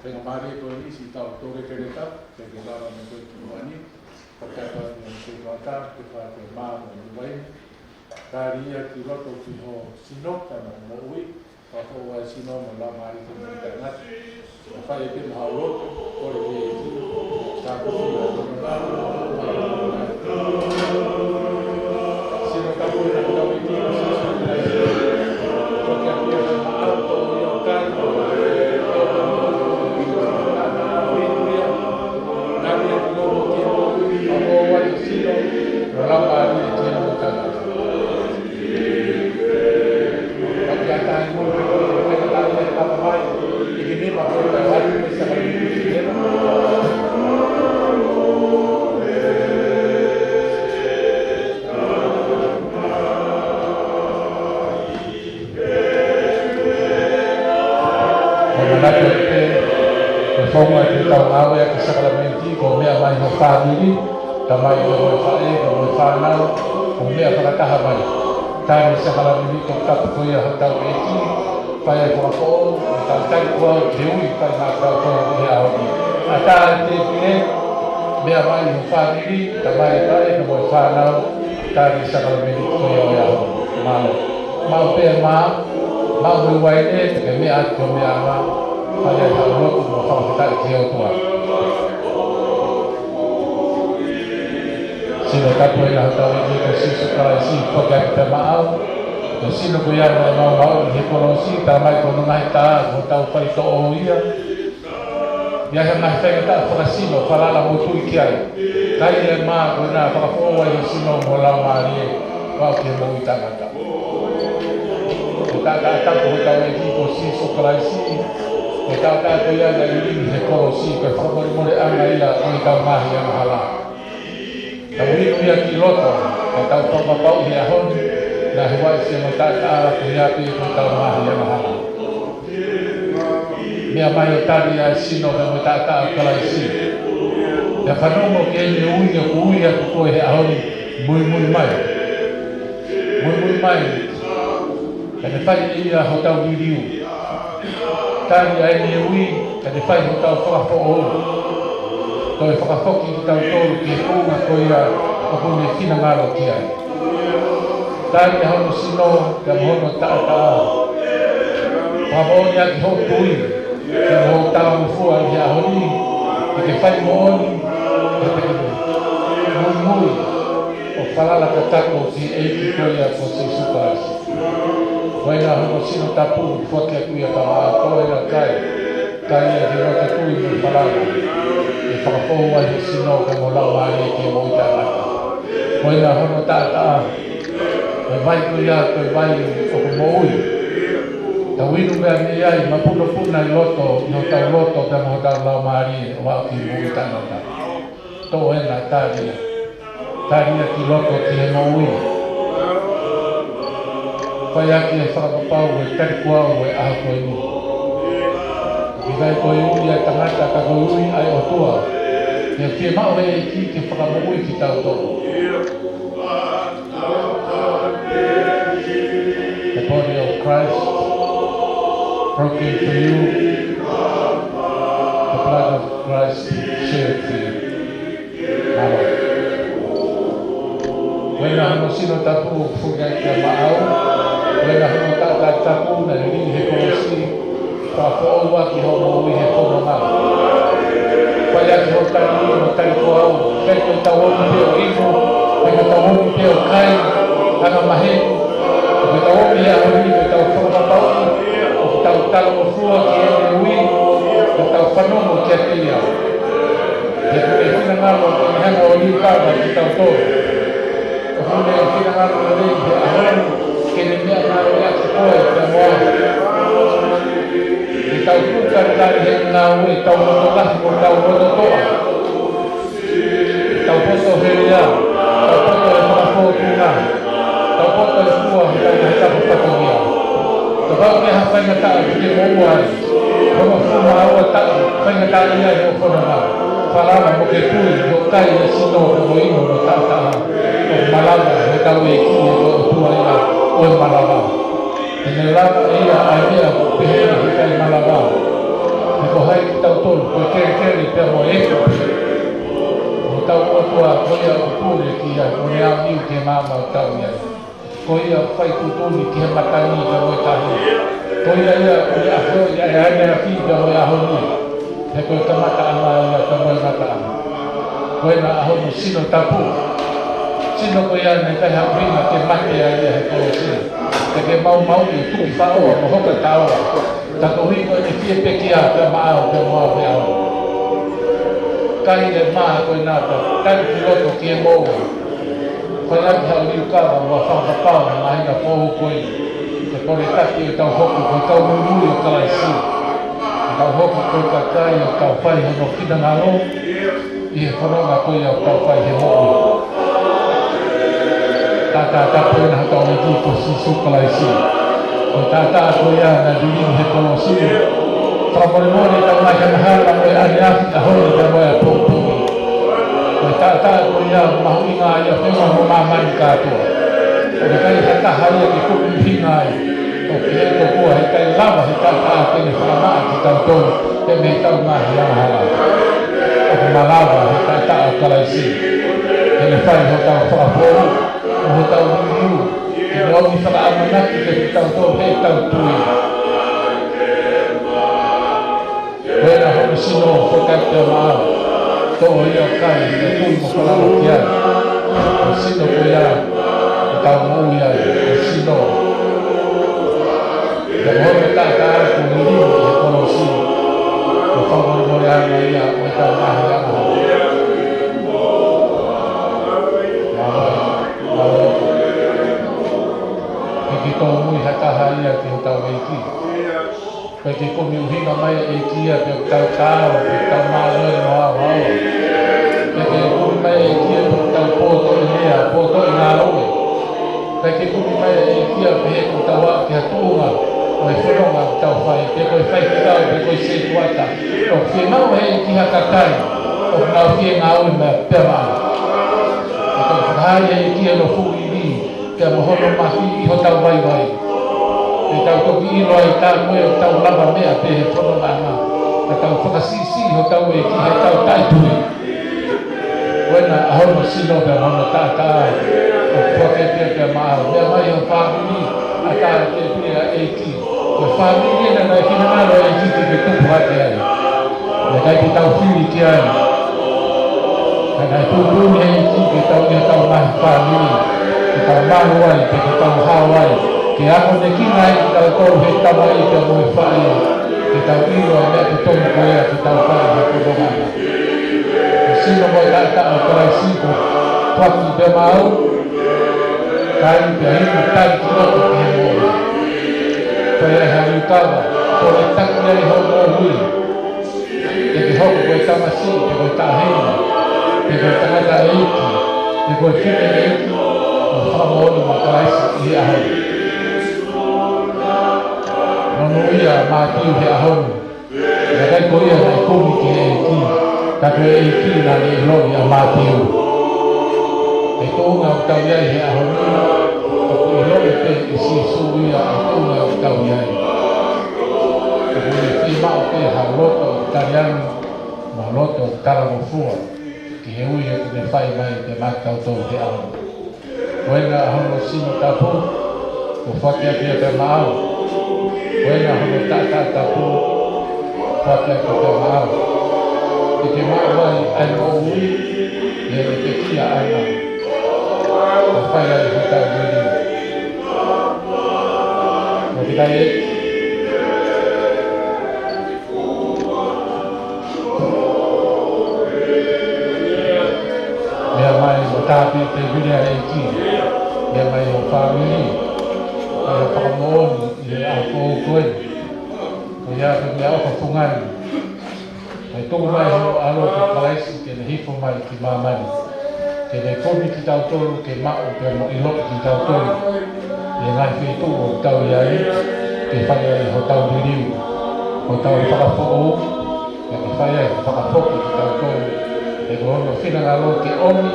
Faingamālie ko eni siʻi tau tō lekeleka, ke ke lava mo e kimuʻa ni, fakatapu mo e kimuʻa ta, ke fai ko e mā mo e vai. Tali ia ki loto ki ho sino, ka mo moʻui, ka ko e sino mo e laumālie ko e moʻui taʻengata. Ka fai ʻe te maha loto, kole ki he ʻEiki, ka ko e sino ko e sino ka ko e na ka ʻEiki, ko e sino ko e sino. Ko e kia kia na maʻau, ko e ia o kai, ko e Ko e manatu pē, ko e founga ke tau ngāueʻaki e sākalamēniti, ko e meʻa mai ho fāmili, tamai mo e faʻē, mo e fānau, ko e meʻa fakataha mai. Tali e sākalamēniti ko e tapu ko ia hotau ʻEiki, fai ai fakafoʻou, tau tali ko au, ke ui, fai maʻatautolu he ʻaho ni. ʻAtā e tēpile, meʻa mai ho fāmili, tamai, faʻē, mo e fānau, tali e sākalamēniti ko ia ʻo e ʻaho ni. Mālō. Maʻu pē mā, maʻu mo e uaine, ke meʻa atu ki ho meʻaʻanga, fai ai haʻo lotu mo e fakafetaʻi ki he ʻOtua. Sino tapu ʻa hotau ʻEiki ko Sīsū Kalaisi, foaki atu pē maʻau. Ko e sino ko ia naʻe maumauʻi he kolosi, talamai ko hono ngaahi tā, ko hotau faitoʻo ia. ʻI ai ha ngaahi faingataʻa fakasino, falala mo tui ki ai. Kai e mā ko ena fakafoʻou ai ho sino mo e laumālie, ʻo aʻu ki he moʻui taʻengata. Ko e taʻataʻa tapu hotau ʻEiki ko Sīsū Kalaisi, ko e taʻataʻa ko ia naʻe lilingi he kolosi, ko e fakamolemoleʻanga ia ʻo ʻetau ngaahi angahala. Tau inu ia ki loto, ka tau fakapapauʻi he ʻaho ni, Naʻe huaʻi siʻomo taʻataʻa ko ia pē ko ʻetau ngaahi angahala. Meʻa mai ʻo tali ʻa e sino mo e taʻataʻa ʻo Kalaisi. Pea fanongo ki heʻene ui ʻoku ui atu koe he ʻaho ni, muimui mai. Muimui mai. Ka ne fai ʻe ia hotau liliu. Tali ʻa ʻene ui, ka ne fai hotau fakafoʻou. Toe fakafoki kitautolu ki he kuonga ko ia ʻoku ne finangalo ki ai. Tali ʻa hono sino, pea mo hono taʻataʻa. Fakamoʻoni ʻaki hoʻo tui, pea mo hoʻo talangofua ʻi he ʻaho ni, ke ke fai moʻoni, ke ke muimui, ʻo falala kakato ki he ʻEiki ko ia ko Sīsū Kalaisi. Ko ena hono sino tapu, foaki atu ia ka maʻa, ko ena kai, kai ia ke loto tui mo falala, ʻe fakafoʻou ai ho sino ka mo laumālie ke moʻui taʻengata. Ko ena hono taʻataʻa, ko e vai ko ia, ko e vai ʻoku moʻui. Tau inu meʻa mei ai, mapunopuna ʻi loto, ʻi hotau loto, pea mo hotau laumālie, ʻo aʻu ki he moʻui taʻengata. Toʻo ena tali ia. Tali ia ki loto ki he moʻui. Fai ʻaki e fakapapau ʻe tali kuo ʻi he ʻaho ko eni. ʻIkai ko e ui ʻa e tangata ka ko e ui ʻa e ʻOtua. Pea fiemaʻu ʻe he ʻEiki ke fakamoʻui kitautolu. The body of Christ broken for you, the blood of Christ shed for you. Mālō. Ko ena hono sino tapu ʻoku foaki kia maʻau. Ko ena hono taʻataʻa tapu naʻe liliu he kolosi. Fakafoʻou ʻaki hoʻo moʻui he fononga. Fai ʻaki hoʻo tali inu mo tali kuo ʻi ai. ʻIkai ko ʻetau inu pē ʻo inu, ʻikai ko ʻetau inu pē ʻo kai, anga maheni. Ko ʻetau inu he ʻaho ni, ko ʻetau fakapapauʻi, ʻoku tau talangofua ki heʻene ui, ʻoku tau fanongo kiate ia. He ʻoku ne finangalo ke ne hanga ʻo liukava kitautolu. ʻOku ne finangalo lelei he ʻaho ni ke ne meʻangāueʻaki koe pea mo au. Ke tau tuʻu talitali he ngāue, tau loto lahi mo tau loto toʻa. Tau poto he lea, tau poto he fakafōtunga, tau poto he fua he ngaahi tapa fatongia. Kapau ʻoku ʻi ai ha faingataʻa ʻoku ke moʻua ai, hono fuma aua taʻu, faingataʻaʻia he fononga. Falala mo ke tui, ʻo kai e sino mo e inu mo e taʻataʻa. ʻOku malava, he kau ʻEiki, he kau ʻOtua ia, ʻo e malava. He ne lava ʻe ia ʻa e meʻa ʻoku pehē ʻe he ʻikai malava. He ko hai kitautolu, ko e kelekele pea mo e efu. Ko hotau ʻOtua, ko ia ʻoku pule ki ai, ʻo ne aʻu ki he maama ʻoku tau ʻi ai. Ko ia ʻoku fai tuʻutuʻuni ki he matangi pea mo e tahi. Ko ia ia ʻoku ne ʻafioʻi ʻa e ʻaneafi pea mo e ʻaho ni. He ko e kamataʻanga ia pea mo e ngataʻanga. Ko ena ʻa hono sino tapu. Sino ko ia naʻe ʻikai ha ʻuhinga ke mate ai ia he kolosi. Ke ke maumauʻi, tuki faʻo mo hoka taua. Ka ko e ʻuhinga ko ʻene fie pekia pea maʻau pea mo au pea au. Kai e mā ko ena pea tali ki loto ki he moʻui. Fai ʻaki haʻo liukava mo e fakapapau he māhina foʻou ko eni. Ke kole taki ʻetau hoko ko e kau muimui ʻo Kalaisi. ʻEtau hoko ko e kakai ʻoku fai hono finangalo ʻi he fononga ko ia ʻoku fai he moʻui. Taʻataʻa tapu ena hotau ʻEiki ko Sīsū Kalaisi. Ko e taʻataʻa ko ia naʻe liliu he kolosi. Fakamolemole ʻetau ngaahi angahala mo e ʻaneafi, ʻaho ni pea mo e ʻapongipongi. Ko e taʻataʻa ko ia mahuʻinga ia pea mo māmani kātoa. ʻOku ʻikai ha taha ia ke kumi ʻuhinga ai. ʻOku pehē tokua he ʻikai lava he taʻataʻa ke ne fakamaʻa kitautolu pea mei heʻetau ngaahi angahala. ʻOku malava he taʻataʻa ʻo Kalaisi ke ne fai hotau fakafoʻou mo hotau liliu, ke ne ʻomi fakaʻamanaki kiate kitautolu heʻetau tui. Ko ena hono sino ʻoku foaki kia maʻau. Toʻo ia ʻo kai, ʻo tui mo falala ki ai. Ko e sino ko ia ʻoku tau moʻui ai, ko e sino. Pea ko hono taʻataʻa kuo liliu he kolosi. Ko e fakamolemoleʻanga ia ʻo ʻetau ngaahi angahala. Mālō, mālō. ʻIkai tōmui ha taha ia ki hotau ʻEiki. ʻIkai ke kumi ʻuhinga mai e ʻEiki ia pea ʻoku tau taau, pea ʻoku tau mālohi mo haohaoa. ʻIkai ke kumi mai e ʻEiki ia pea ʻoku tau pōtoʻi lea, pōtoʻi ngāue. Kae ke kumi mai ʻEiki ia pehē ko ʻetau aʻu ki ha tuʻunga ʻo e fononga ʻoku tau fai, pe ko e faifekau, pe ko e setuata. ʻOku fiemaʻu ʻe he ʻEiki ha kakai ʻoku nau fie ngāue mai pea maʻa. ʻOku tau fakahā ʻEiki ʻa hono fuʻu ivi, pea mo hono mafi ʻi hotau vaivai. Ke tau toki ʻilo ai tā ko ē ʻoku tau lavameʻa pē he fononga na. Ka tau fakasiʻisiʻi hotau ʻEiki heʻetau taʻetui. Ko ena ʻa hono sino pea mo hono taʻataʻa ʻoku fakapē pea maʻau. Meʻa mai ho fāmili, ʻatā pē pea ʻEiki. Ko e fāmili ena naʻe finangalo ʻEiki ke ke tupu hake ai. Naʻe ʻikai ke tau fili ki ai. Ka naʻe tuʻutuʻuni ʻEiki ke tau ʻi hotau ngaahi fāmili, ke tau malu ai, ke tau hao ai, ke akonekina ai kitautolu ʻe he tamai pea mo e faʻē, ke tau ʻilo ʻa e meʻa totonu ko ia ke tau fai he fononga na. Ko e sino mo e taʻataʻa ʻo Kalaisi kuo foaki pea maʻau, kai pea inu, tali ki loto ki he moʻui. Ko ia ʻe haliukava, ko e taki ai hoʻo moʻui. Ke ke hoko ko e tamasiʻi, pe ko e taʻahine, pe ko e tangataʻeiki, pe ko e fineʻeiki, ʻo fakamoʻoni maʻa Kalaisi ʻi he ʻaho ni. Monūʻia ʻa Mātiu he ʻaho ni. Naʻe ʻikai ko ia naʻe kumi ki he ʻEiki, ka ko e ʻEiki naʻa ne ʻiloʻi ʻa Mātiu. Ko e tuʻunga ʻoku tau ʻi ai he ʻaho ni, ʻoku ʻiloʻi pē ʻe Sīsū ia ʻa e tuʻunga ʻoku tau ʻi ai. Ka ʻoku ne fiemaʻu pē ha loto ʻoku taliangi, mo ha loto ʻoku talangofua, ki he ui ʻoku ne fai mai pē maʻa kitautolu he ʻaho ni. Ko ena ʻa hono sino tapu, kuo foaki atu ia pea maʻau. Ko ena ʻa hono taʻataʻa tapu, kuo foaki atu pea maʻau. Ke ke maʻu ai ʻa e moʻui, ʻi heʻene pekia ʻaʻana, kae fai ai hotau liliu. Mo kita e Meʻa mai mo tāpē pē vili ʻa e ʻEiki. Meʻa mai ho fāmili. ʻA e fakamoʻoni ʻi he ʻaho ko eni. Ko ia pē meʻaʻofa fungani. Kae tuku mai hoʻo ʻAlo ko Kalaisi ke ne hifo mai ki māmani. Ke ne kumi kitautolu ke maʻu pea mo ʻiloʻi kitautolu ʻi he ngaahi feituʻu ʻoku tau ʻi ai, ke fai ai hotau liliu, hotau fakafoʻou, pea ke fai ai fakafoki kitautolu, he ko hono finangalo ke ʻomi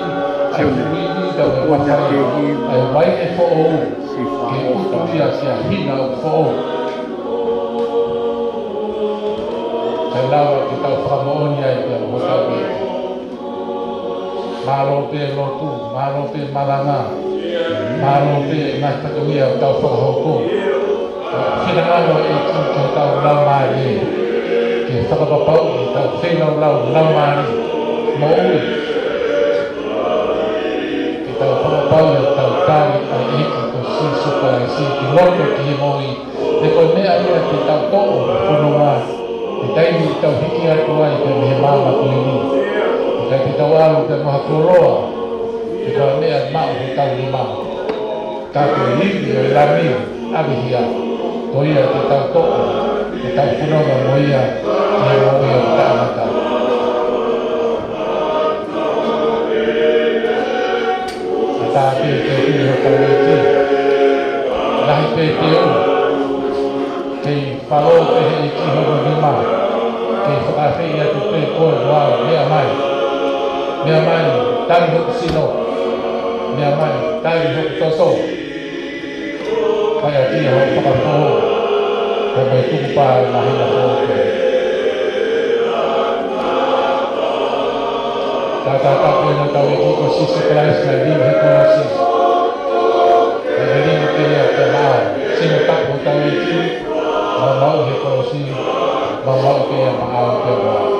ʻa e fuʻu ivi ʻoku tau fai, ʻa e vai ʻe foʻou, ke utu ia ki ha hina ʻoku foʻou. Kae lava ke tau fakamoʻoni ai pea mo hotau ʻEiki. Mālō pē lotu, mālō pē malanga, mālō pē ngaahi fatongia ʻoku tau fakahoko. Finangalo ʻEiki ki hotau laumālie, ke fakapapauʻi ʻetau feilaulau laumālie, moʻui. Ke tau fakapapauʻi ʻetau tali ʻa e ʻEiki ko Sīsū Kalaisi ki loto ki he moʻui. He ko e meʻa ia te tau toʻo, fononga, he taimi ʻoku tau hiki atu ai pea mei he māmani ko eni. He ʻikai te tau ʻalu pea mo ha koloa, pe ko ha meʻa maʻu hotau nima. Ka ko e ivi ʻo e Lami ʻave hia, ko ia te tau toʻo, te tau fononga mo ia, ki he moʻui ʻo taʻengata. ʻAtā pē ke ʻi hotau ʻEiki. Lahi pē te u. Kei falo pē he ʻEiki hono nima. Kei fakaafeʻi atu pē koe mo au, meʻa mai. Meʻa mai, tali hoku sino. Meʻa mai, tali hoku toto. Fai ʻaki ia hoʻo fakafoʻou, pea mo e tukupā ʻo e māhina foʻou ko eni. Taʻataʻa tapu ʻena ʻo hotau ʻEiki ko Sīsū Kalaisi naʻe liliu he kolosi. Naʻe liliu pē ia pea maʻau. Sino tapu hotau ʻEiki, maumauʻi he kolosi, maumauʻi pē ia maʻau pea maʻau.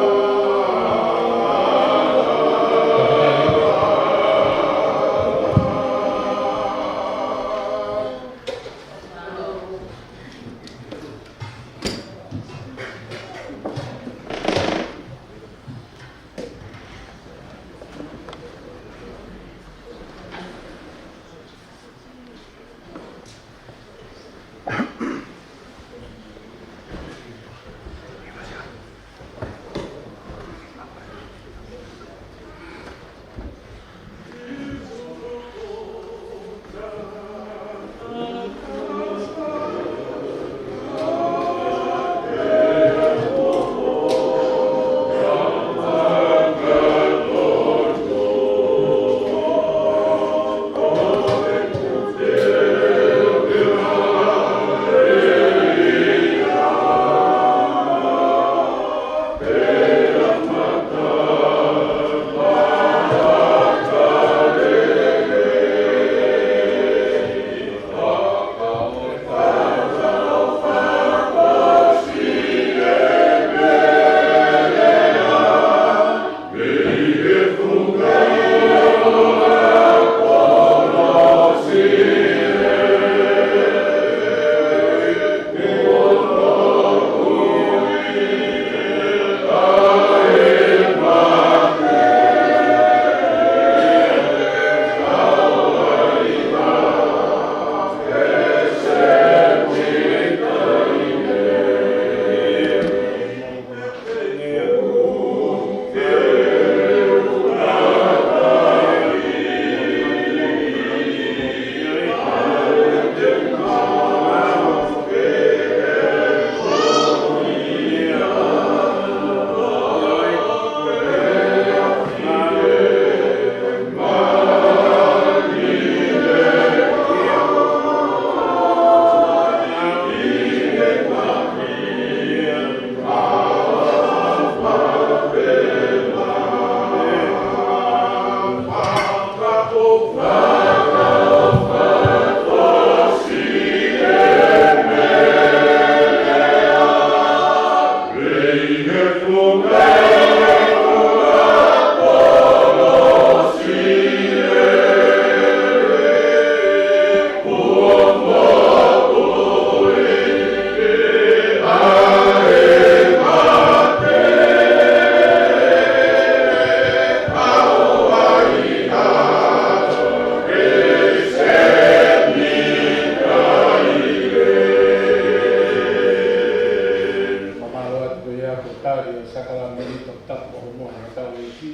Tali ʻo e sākalamēniti toputapu ʻo e moʻui ʻa hotau ʻEiki,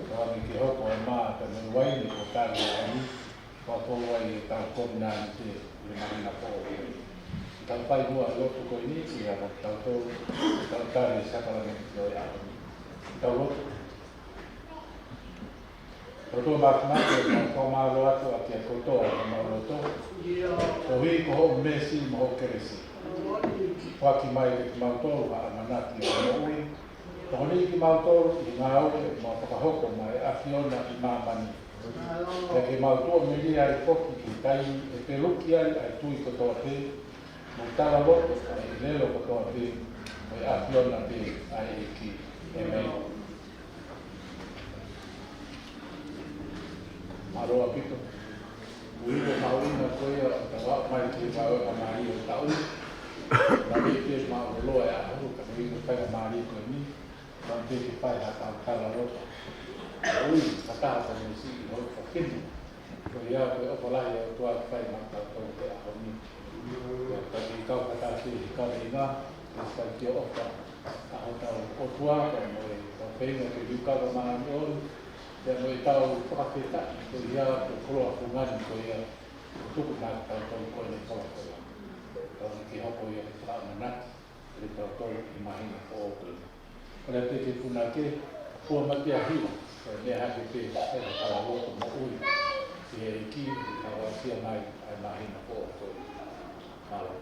ʻoange ke hoko ʻa e mā pea mo e uaine kuo tali ʻa e ʻaho ni, ʻo fou ai ʻetau kovinānite ʻi he māhina foʻou ko eni. Tau fai muʻa e lotu ko eni, pea mo kitautolu, tau tali e sākalamēniti ʻo e ʻaho ni. Tau lotu. ʻOtua Māfimafi, ʻoku mau fakamālō atu ʻaki ʻa e kotoa ʻo homau loto, koeʻuhi ko hoʻo meesi mo hoʻo kelesi. Foaki mai kiate kimautolu ha ʻamanaki ʻo e moʻui. Tokoniʻi kimautolu ʻi he ngāue ʻoku mau fakahoko maʻá e ʻAfiona ʻi māmani. Pea ke mau tuʻo melie ai foki ki he taimi ʻe peluki ai ʻa e tui kotoa pē, mo e talaloto ʻa e ʻelelo kotoa pē, ʻo e ʻAfiona pē ʻa e ʻEiki. ʻĒmeni. Mālō ʻaupito. Ko e ʻuhinga mahuʻinga ko ia ʻo ʻetau aʻu mai ki he faingamālie ʻo e taʻu. Naʻe pē mālōlō e ʻaho, ka ko e ʻuhinga faingamālie ko eni, naʻe pē ke fai haʻatau talaloto. Ui, ka taha ka me si i hoi ka kini. Ko ia ko e ʻofa lahi ʻa e ʻOtua ke fai maʻatautolu he ʻaho ni. Pea ka ke kau ka taha ki he kaveinga, ke fai ki he ʻofa ʻa hotau ʻOtua, pea mo e kaveinga ke liukava māʻoniʻoni, pea mo ʻetau fakafetaʻi ko ia, ko e koloa fungani ko ia, ʻoku tuku maʻatautolu ko eni koloa ko ia. Tau ni ke hoko ia ke fakaʻamanaki, ʻe tautolu ʻi he māhina foʻou ko eni. Kole pē ke punake, fua mai pē ʻa e hiva, ko e meʻa hake pē, ʻe talaloto moʻui, ʻi he ʻEiki, ʻi he kaveinga mai, ʻa e māhina foʻou ko eni. Mālō.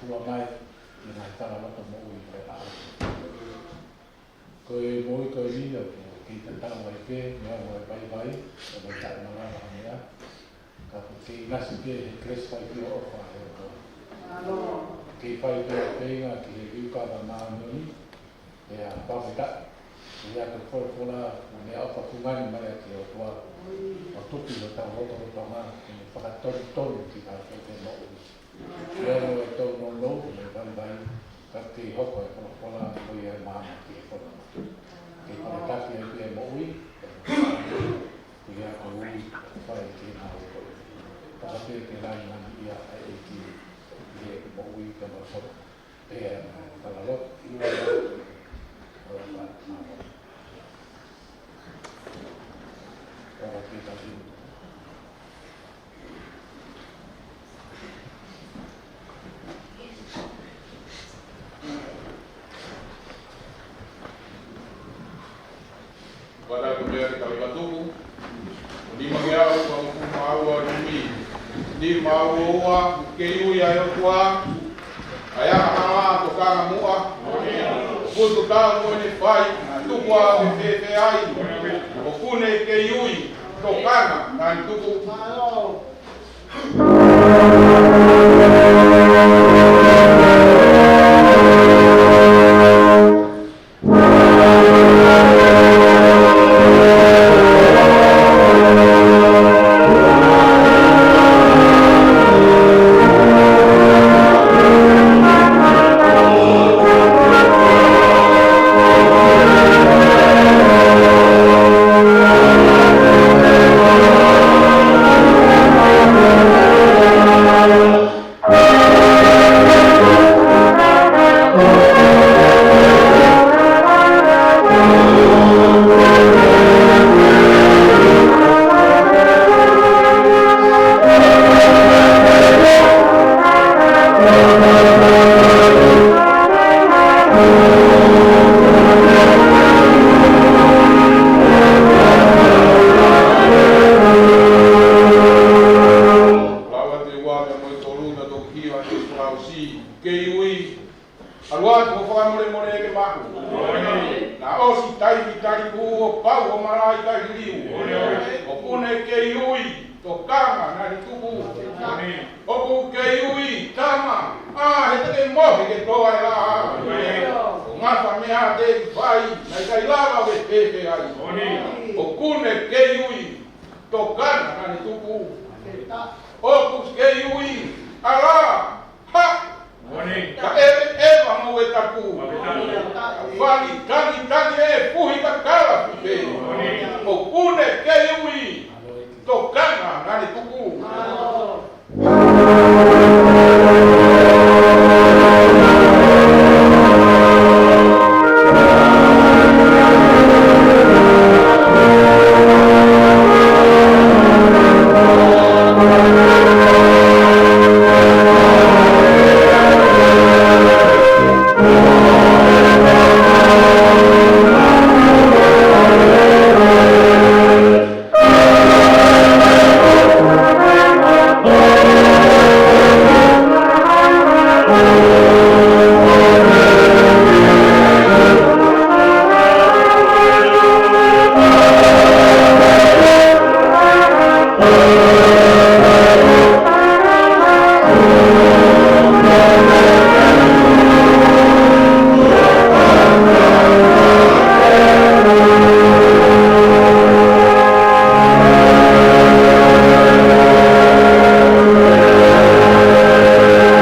Ua mai, ʻi he ngaahi talaloto moʻui ʻo e ʻaho. Ko e moʻui ko eni ʻoku kei tatau ai pē, meʻa mo e vaivai, ʻo e taʻe malava meʻa. Ka ʻoku kei ngasi pē he kelesi fai ki o ʻofa ʻa e ʻOtua. Kei fai pē ʻa e feinga ki he liukava māʻoniʻoni, ʻa e fakafetaʻi. ʻA ia ko e folofola, ko e meʻaʻofa fungani mai ʻa e ʻOtua. ʻO tuku ʻi hotau lotolotonga, ke ne fakatonutonu ki he fai pē moʻui. Meʻa mo e tau nounou, mo e vaivai, ka kei hoko e folofola, ko ia ʻe maama ki he fononga. Ke fakataki ai pē moʻui, ko ia ko e ui, fai ke ngāue ko ia. Fakapē ke langilangiʻia ʻa e ʻEiki, ʻi he moʻui ka mafola. Pea, talaloto, ua, ua, ua, ua, ua, Ua, taku meʻa ke tau fakatupu. Ko e nima ke au ka muku maua ni. Ni maua ua, kei ui ʻa e ʻOtua. ʻA e ʻaho ʻa e tokanga muʻa. Putu tau mo ʻene fai, naʻa tuku ʻa e fēfē ai. ʻOku ne kei ui, tokanga, naʻa ne tuku. Lava te ua pea mo e tolu na toki hiva ke fakaʻosi. Kei ui. ʻAlu atu ʻo fakamolemole ke maʻu. Naʻe ʻosi taimi tali ʻo pau ʻo malaʻia tali liu. ʻOku ne kei ui, tokanga naʻa ne tuku. ʻOku kei ui, tama, ʻa, he te ke mohe ke toa e laʻā. ʻO ngafa meʻa te fai, naʻe ʻikai lava ke fēfē ai. ʻOku ne kei ui, tokanga naʻa ne tuku. ʻOku kei ui, ʻalā, ha, ka ʻeveʻeva mo e taku. Fali tangi tangi e fuhi ka kala fipe. ʻOku ne kei ui, tokanga naʻa ne tuku.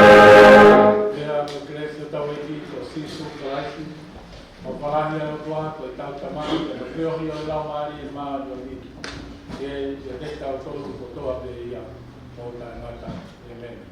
Pea ko e kelesi ʻa hotau ʻEiki ko Sīsū Kalaisi, ʻofa lahi ʻa e ʻOtua, ko e ʻetau Tamai, ko e feohi ʻo e Laumālie Māʻoniʻoni, ke ʻiate kitautolu kotoa pē ia, ʻo taʻengata. ʻĒmeni.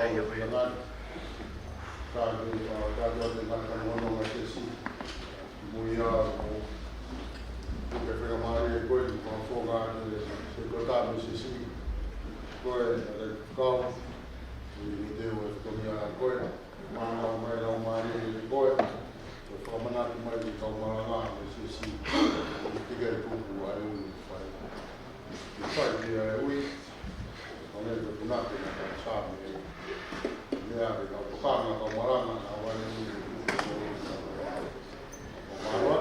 Ia, ia. Ka ke, uh, ka ke ʻoatu e ngaahi fononga ʻa e siasi. Mo ia ʻoku, ʻoku ke fakamālō ʻi he fononga ʻa e, ʻa e kau tama ʻa e siasi. Ko e, ʻa e kau, ʻi he teu e fatongia ko e, mālō mai lau mālie ʻi he ko e, ko e fakamanatu mai ki he kau malanga ʻa e siasi. ʻI he tika e tupu ai ʻo fai. ʻI fai ki ai ui, ʻo ne te puna te na ka same. Mea ke kau tokanga kau malanga na wale ui. ʻO mālō,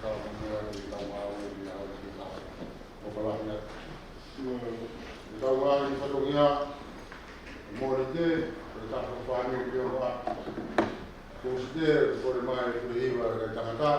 kau mea ke kau mālō ui au ki kau. ʻO kalahia. Kau mālō ki fatongia, mōrite, ko e taha fānau ki o wa. Ko site, ko le mai, ko le iwa, ko e tangata.